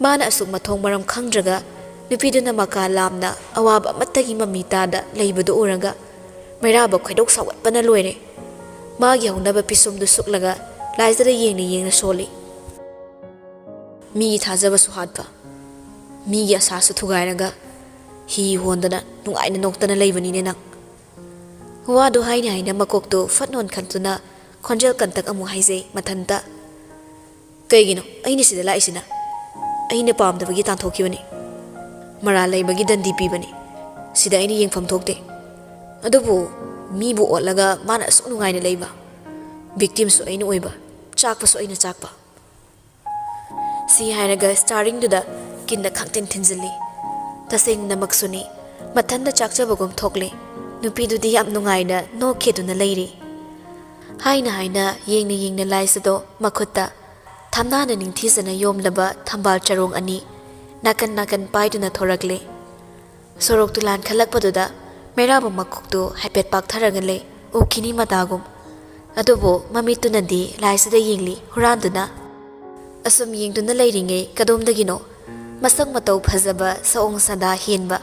ꯃꯥꯅ ꯑꯁꯨꯛ ꯃꯊꯣꯡ ꯃꯔꯝ ꯈꯪꯗ꯭ꯔꯒ ꯅꯨꯄꯤꯗꯨꯅ ꯃꯀꯥ ꯂꯥꯝꯅ ꯑꯋꯥꯕ ꯑꯃꯠꯇꯒꯤ ꯃꯃꯤ ꯇꯥꯗ ꯂꯩꯕꯗꯨ ꯎꯔꯒ ꯃꯩꯔꯥꯕ ꯈꯣꯏꯗꯧ ꯁꯥꯎꯒꯠꯄꯅ ꯂꯣꯏꯔꯦ꯫ ꯃꯥꯒꯤ ꯍꯧꯅꯕ ꯄꯤꯁꯨꯝꯗꯨ ꯁꯨꯛꯂꯒ ꯂꯥꯏꯖꯗ ꯌꯦꯡꯅ ꯌꯦꯡꯅ ꯁꯣꯜꯂꯤ꯫ ꯃꯤꯒꯤ ꯊꯥꯖꯕꯁꯨ ꯍꯥꯠꯄ, ꯃꯤꯒꯤ ꯑꯁꯥꯁꯨ ꯊꯨꯒꯥꯏꯔꯒ ꯍꯤ ꯍꯣꯟꯗꯅ ꯅꯨꯡꯉꯥꯏꯅ ꯅꯣꯛꯇꯅ ꯂꯩꯕꯅꯤꯅꯦ ꯅꯪ꯫ ꯋꯥꯗꯨ ꯍꯥꯏꯅ ꯍꯥꯏꯅ ꯃꯀꯣꯛꯇꯨ ꯐꯠ ꯅꯣꯟꯈꯠꯇꯨꯅ ꯈꯣꯟꯖꯦꯜ ꯀꯟꯇꯛ ꯑꯃꯨꯛ ꯍꯥꯏꯖꯩ ꯃꯊꯟꯇ꯫ "ꯀꯩꯒꯤꯅꯣ ꯑꯩꯅ ꯁꯤꯗ ꯂꯥꯛꯏꯁꯤꯅ? ꯑꯩꯅ ꯄꯥꯝꯗꯕꯒꯤ ꯇꯥꯟꯊꯣꯛꯈꯤꯕꯅꯤ꯫ ꯃꯔꯥꯜ ꯂꯩꯕꯒꯤ ꯗꯟꯗꯤ ꯄꯤꯕꯅꯤ꯫ ꯁꯤꯗ ꯑꯩꯅ ꯌꯦꯡꯐꯝ ꯊꯣꯛꯇꯦ꯫ ꯑꯗꯨꯕꯨ ꯃꯤꯕꯨ ꯑꯣꯠꯂꯒ ꯃꯥꯅ ꯑꯁꯨꯛ ꯅꯨꯡꯉꯥꯏꯅ ꯂꯩꯕ꯫ ꯚꯤꯛꯇꯤꯝꯁꯨ ꯑꯩꯅ ꯑꯣꯏꯕ, ꯆꯥꯛꯄꯁꯨ ꯑꯩꯅ ꯆꯥꯛꯄ꯫" ꯁꯤ ꯍꯥꯏꯔꯒ ꯁ꯭ꯇꯥꯔꯤꯡꯗꯨꯗ ꯀꯤꯟꯅ ꯈꯪꯊꯤꯟ ꯊꯤꯟꯖꯤꯜꯂꯤ꯫ ꯇꯁꯦꯡꯅꯃꯛꯁꯨꯅꯤ, ꯃꯊꯟꯇ ꯆꯥꯛꯆꯕꯒꯨꯝ ꯊꯣꯛꯂꯤ꯫ ꯅꯨꯄꯤꯗꯨꯗꯤ ꯌꯥꯝ ꯅꯨꯡꯉꯥꯏꯅ ꯅꯣꯛꯈꯤꯗꯨꯅ ꯂꯩꯔꯤ꯫ ꯍꯥꯏꯅ ꯍꯥꯏꯅ ꯌꯦꯡꯅ ꯌꯦꯡꯅ ꯂꯥꯏꯁꯗꯣ ꯃꯈꯨꯠꯇ ꯊꯝꯅꯥꯅ ꯅꯤꯡꯊꯤꯖꯅ ꯌꯣꯝꯂꯕ ꯊꯝꯕꯥꯜ ꯆꯔꯣꯡ ꯑꯅꯤ ꯅꯥꯀꯟ ꯅꯥꯀꯟ ꯄꯥꯏꯗꯨꯅ ꯊꯣꯔꯛꯂꯦ꯫ ꯁꯣꯔꯣꯛꯇꯨ ꯂꯥꯟꯈꯠꯂꯛꯄꯗꯨꯗ ꯃꯩꯔꯥꯕ ꯃꯀꯣꯛꯇꯨ ꯍꯥꯏꯐꯦꯠ ꯄꯥꯛꯊꯔꯒ ꯂꯩ, ꯎꯈꯤꯅꯤ ꯃꯇꯥꯒꯨꯝ꯫ ꯑꯗꯨꯕꯨ ꯃꯃꯤꯠꯇꯨꯅꯗꯤ ꯂꯥꯏꯁꯤꯗ ꯌꯦꯡꯂꯤ ꯍꯨꯔꯥꯟꯗꯨꯅ꯫ ꯑꯁꯨꯝ ꯌꯦꯡꯗꯨꯅ ꯂꯩꯔꯤꯉꯩ ꯀꯗꯣꯝꯗꯒꯤꯅꯣ ꯃꯁꯛ ꯃꯇꯧ ꯐꯖꯕ, ꯁꯑꯣꯡ ꯁꯥꯗꯥ ꯍꯦꯟꯕ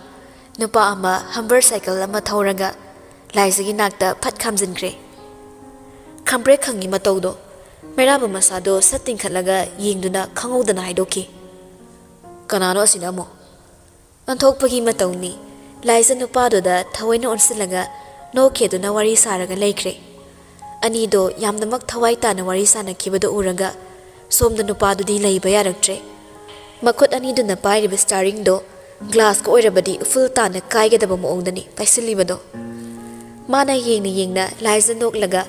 ꯅꯨꯄꯥ ꯑꯃ ꯍꯝꯕꯔ ꯁꯥꯏꯀꯜ ꯑꯃ ꯊꯧꯔꯒ ꯂꯥꯏꯖꯒꯤ ꯅꯥꯛꯇ ꯐꯠ ꯈꯥꯝꯖꯤꯟꯈ꯭ꯔꯦ꯫ ꯈꯪꯄ꯭ꯔꯦꯛ ꯈꯪꯉꯤ ꯃꯇꯧꯗꯣ꯫ ꯃꯩꯔꯥꯕ ꯃꯁꯥꯗꯣ ꯁꯠ ꯇꯤꯡꯈꯠꯂꯒ ꯌꯦꯡꯗꯨꯅ ꯈꯪꯍꯧꯗꯅ ꯍꯥꯏꯗꯣꯛꯈꯤ, "ꯀꯅꯥꯅꯣ ꯑꯁꯤꯅ ꯑꯃꯨꯛ?" ꯑꯣꯟꯊꯣꯛꯄꯒꯤ ꯃꯇꯧꯅꯤ꯫ ꯂꯥꯏꯖ ꯅꯨꯄꯥꯗꯨꯗ ꯊꯑꯣꯏꯅ ꯑꯣꯟꯁꯤꯜꯂꯒ ꯅꯣꯛꯈꯦꯗꯨꯅ ꯋꯥꯔꯤ ꯁꯥꯔꯒ ꯂꯩꯈ꯭ꯔꯦ꯫ ꯑꯅꯤꯗꯣ ꯌꯥꯝꯅꯃꯛ ꯊꯋꯥꯏ ꯇꯥꯅ ꯋꯥꯔꯤ ꯁꯥꯟꯅꯈꯤꯕꯗꯨ ꯎꯔꯒ ꯁꯣꯝꯗ ꯅꯨꯄꯥꯗꯨꯗꯤ ꯂꯩꯕ ꯌꯥꯔꯛꯇ꯭ꯔꯦ꯫ ꯃꯈꯨꯠ ꯑꯅꯤꯗꯨꯅ ꯄꯥꯏꯔꯤꯕ ꯁ꯭ꯇꯥꯔꯤꯡꯗꯣ ꯒ꯭ꯂꯥꯁꯀ ꯑꯣꯏꯔꯕꯗꯤ ꯎꯐꯨꯜ ꯇꯥꯅ ꯀꯥꯏꯒꯗꯕ ꯃꯑꯣꯡꯗꯅꯤ ꯄꯥꯏꯁꯤꯜꯂꯤꯕꯗꯣ꯫ ꯃꯥꯅ ꯌꯦꯡꯅ ꯌꯦꯡꯅ ꯂꯥꯏꯖ ꯅꯣꯛꯂꯒ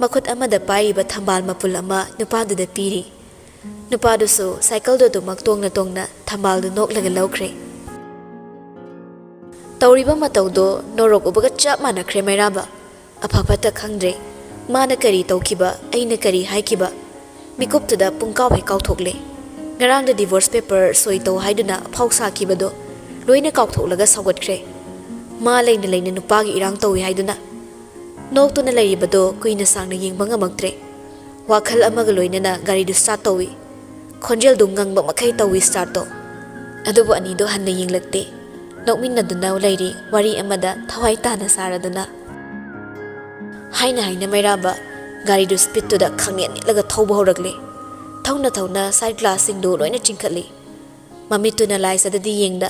ꯃꯈꯨꯠ ꯑꯃꯗ ꯄꯥꯏꯔꯤꯕ ꯊꯝꯕꯥꯜ ꯃꯄꯨꯜ ꯑꯃ ꯅꯨꯄꯥꯗꯨꯗ ꯄꯤꯔꯤ꯫ ꯅꯨꯄꯥꯗꯨꯁꯨ ꯁꯥꯏꯀꯜꯗꯨ ꯑꯗꯨꯃꯛ ꯇꯣꯡꯅ ꯇꯣꯡꯅ ꯊꯝꯕꯥꯜꯗꯨ ꯅꯣꯛꯂꯒ ꯂꯧꯈ꯭ꯔꯦ꯫ ꯇꯧꯔꯤꯕ ꯃꯇꯧꯗꯣ ꯅꯣꯔꯣꯛ ꯎꯕꯒ ꯆꯞ ꯃꯥꯟꯅꯈ꯭ꯔꯦ ꯃꯩꯔꯥꯕ꯫ ꯑꯐ ꯐꯠꯇ ꯈꯪꯗ꯭ꯔꯦ꯫ ꯃꯥꯅ ꯀꯔꯤ ꯇꯧꯈꯤꯕ, ꯑꯩꯅ ꯀꯔꯤ ꯍꯥꯏꯈꯤꯕ, ꯃꯤꯀꯨꯞꯇꯨꯗ ꯄꯨꯡꯀꯥꯎ ꯍꯦꯛ ꯀꯥꯎꯊꯣꯛꯂꯦ꯫ ꯉꯔꯥꯡꯗ divorce paper ꯁꯣꯏ ꯇꯧ ꯍꯥꯏꯗꯨꯅ ꯑꯐꯥꯎ ꯁꯥꯈꯤꯕꯗꯣ ꯂꯣꯏꯅ ꯀꯥꯎꯊꯣꯛꯂꯒ ꯁꯥꯎꯒꯠꯈ꯭ꯔꯦ꯫ ꯃꯥ ꯂꯩꯅ ꯂꯩꯅ ꯅꯨꯄꯥꯒꯤ ꯏꯔꯥꯡ ꯇꯧꯏ ꯍꯥꯏꯗꯨꯅ꯫ ꯅꯣꯛꯇꯨꯅ ꯂꯩꯔꯤꯕꯗꯣ ꯀꯨꯏꯅ ꯁꯥꯡꯅ ꯌꯦꯡꯕ ꯉꯝꯃꯛꯇ꯭ꯔꯦ꯫ ꯋꯥꯈꯜ ꯑꯃꯒ ꯂꯣꯏꯅꯅ ꯒꯥꯔꯤꯗꯨ start ꯇꯧꯏ꯫ ꯈꯣꯟꯖꯦꯜꯗꯨ ꯉꯪꯕ ꯃꯈꯩ ꯇꯧꯏ startꯇꯣ꯫ ꯑꯗꯨꯕꯨ ꯑꯅꯤꯗꯨ ꯍꯟꯅ ꯌꯦꯡꯂꯛꯇꯦ꯫ ꯅꯣꯛꯃꯤꯟꯅꯗꯨꯅ ꯂꯩꯔꯤ, ꯋꯥꯔꯤ ꯑꯃꯗ ꯊꯋꯥꯏ ꯇꯥꯅ ꯁꯥꯔꯗꯨꯅ꯫ ꯍꯥꯏꯅ ꯍꯥꯏꯅ ꯃꯩꯔꯥꯕ ꯒꯥꯔꯤꯗꯨ speedꯇꯨꯗ ꯈꯪꯅꯦꯠ ꯅꯦꯠꯂꯒ ꯊꯧꯕ ꯍꯧꯔꯛꯂꯦ꯫ ꯊꯧꯅ ꯊꯧꯅ side glassꯁꯤꯡꯗꯨ ꯂꯣꯏꯅ ꯆꯤꯡꯈꯠꯂꯤ꯫ ꯃꯃꯤꯠꯇꯨꯅ ꯂꯥꯏꯖꯗꯗꯤ ꯌꯦꯡꯗ,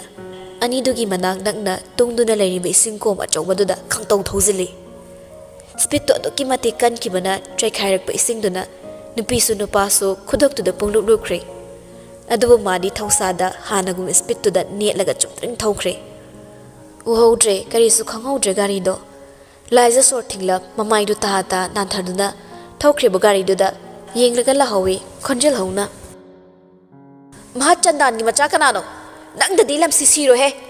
ꯑꯅꯤꯗꯨꯒꯤ ꯃꯅꯥꯛ ꯅꯛꯅ ꯇꯨꯡꯗꯨꯅ ꯂꯩꯔꯤꯕ ꯏꯁꯤꯡ ꯀꯣꯝ ꯑꯆꯧꯕꯗꯨꯗ ꯈꯪꯇꯧ ꯊꯧꯖꯤꯜꯂꯤ꯫ Speedꯇꯨ ꯑꯗꯨꯛꯀꯤ ꯃꯇꯤꯛ ꯀꯟꯈꯤꯕꯅ ꯆꯩꯈꯥꯏꯔꯛꯄ ꯏꯁꯤꯡꯗꯨꯅ ꯅꯨꯄꯤꯁꯨ ꯅꯨꯄꯥꯁꯨ ꯈꯨꯗꯛꯇꯨꯗ ꯄꯨꯡꯂꯨꯞ ꯂꯨꯞꯈ꯭ꯔꯦ꯫ ꯑꯗꯨꯕꯨ ꯃꯥꯗꯤ ꯊꯧꯁꯥꯗ ꯍꯥꯟꯅꯒꯨꯝ speedꯇꯨꯗ ꯅꯦꯠꯂꯒ ꯆꯨꯝꯗ꯭ꯔꯤꯡ ꯊꯧꯈ꯭ꯔꯦ꯫ ꯎꯍꯧꯗ꯭ꯔꯦ, ꯀꯔꯤꯁꯨ ꯈꯪꯍꯧꯗ꯭ꯔꯦ ꯒꯥꯔꯤꯗꯣ꯫ ꯂꯥꯏꯖ ꯁꯣꯔ ꯊꯤꯡꯂꯞ ꯃꯃꯥꯏꯗꯨ ꯇꯥ ꯇꯥ ꯅꯥꯟꯊꯗꯨꯅ ꯊꯧꯈ꯭ꯔꯤꯕ ꯒꯥꯔꯤꯗꯨꯗ ꯌꯦꯡꯂꯒ ꯂꯥꯍꯧꯏ ꯈꯣꯟꯖꯦꯜ ꯍꯧꯅ꯫ "ꯃꯍꯥ ꯆꯟꯗꯥꯟꯒꯤ ꯃꯆꯥ ꯀꯅꯥꯅꯣ? ꯅꯪꯗꯗꯤ ꯂꯝꯁꯤ ꯁꯤꯔꯣꯏꯍꯦ!"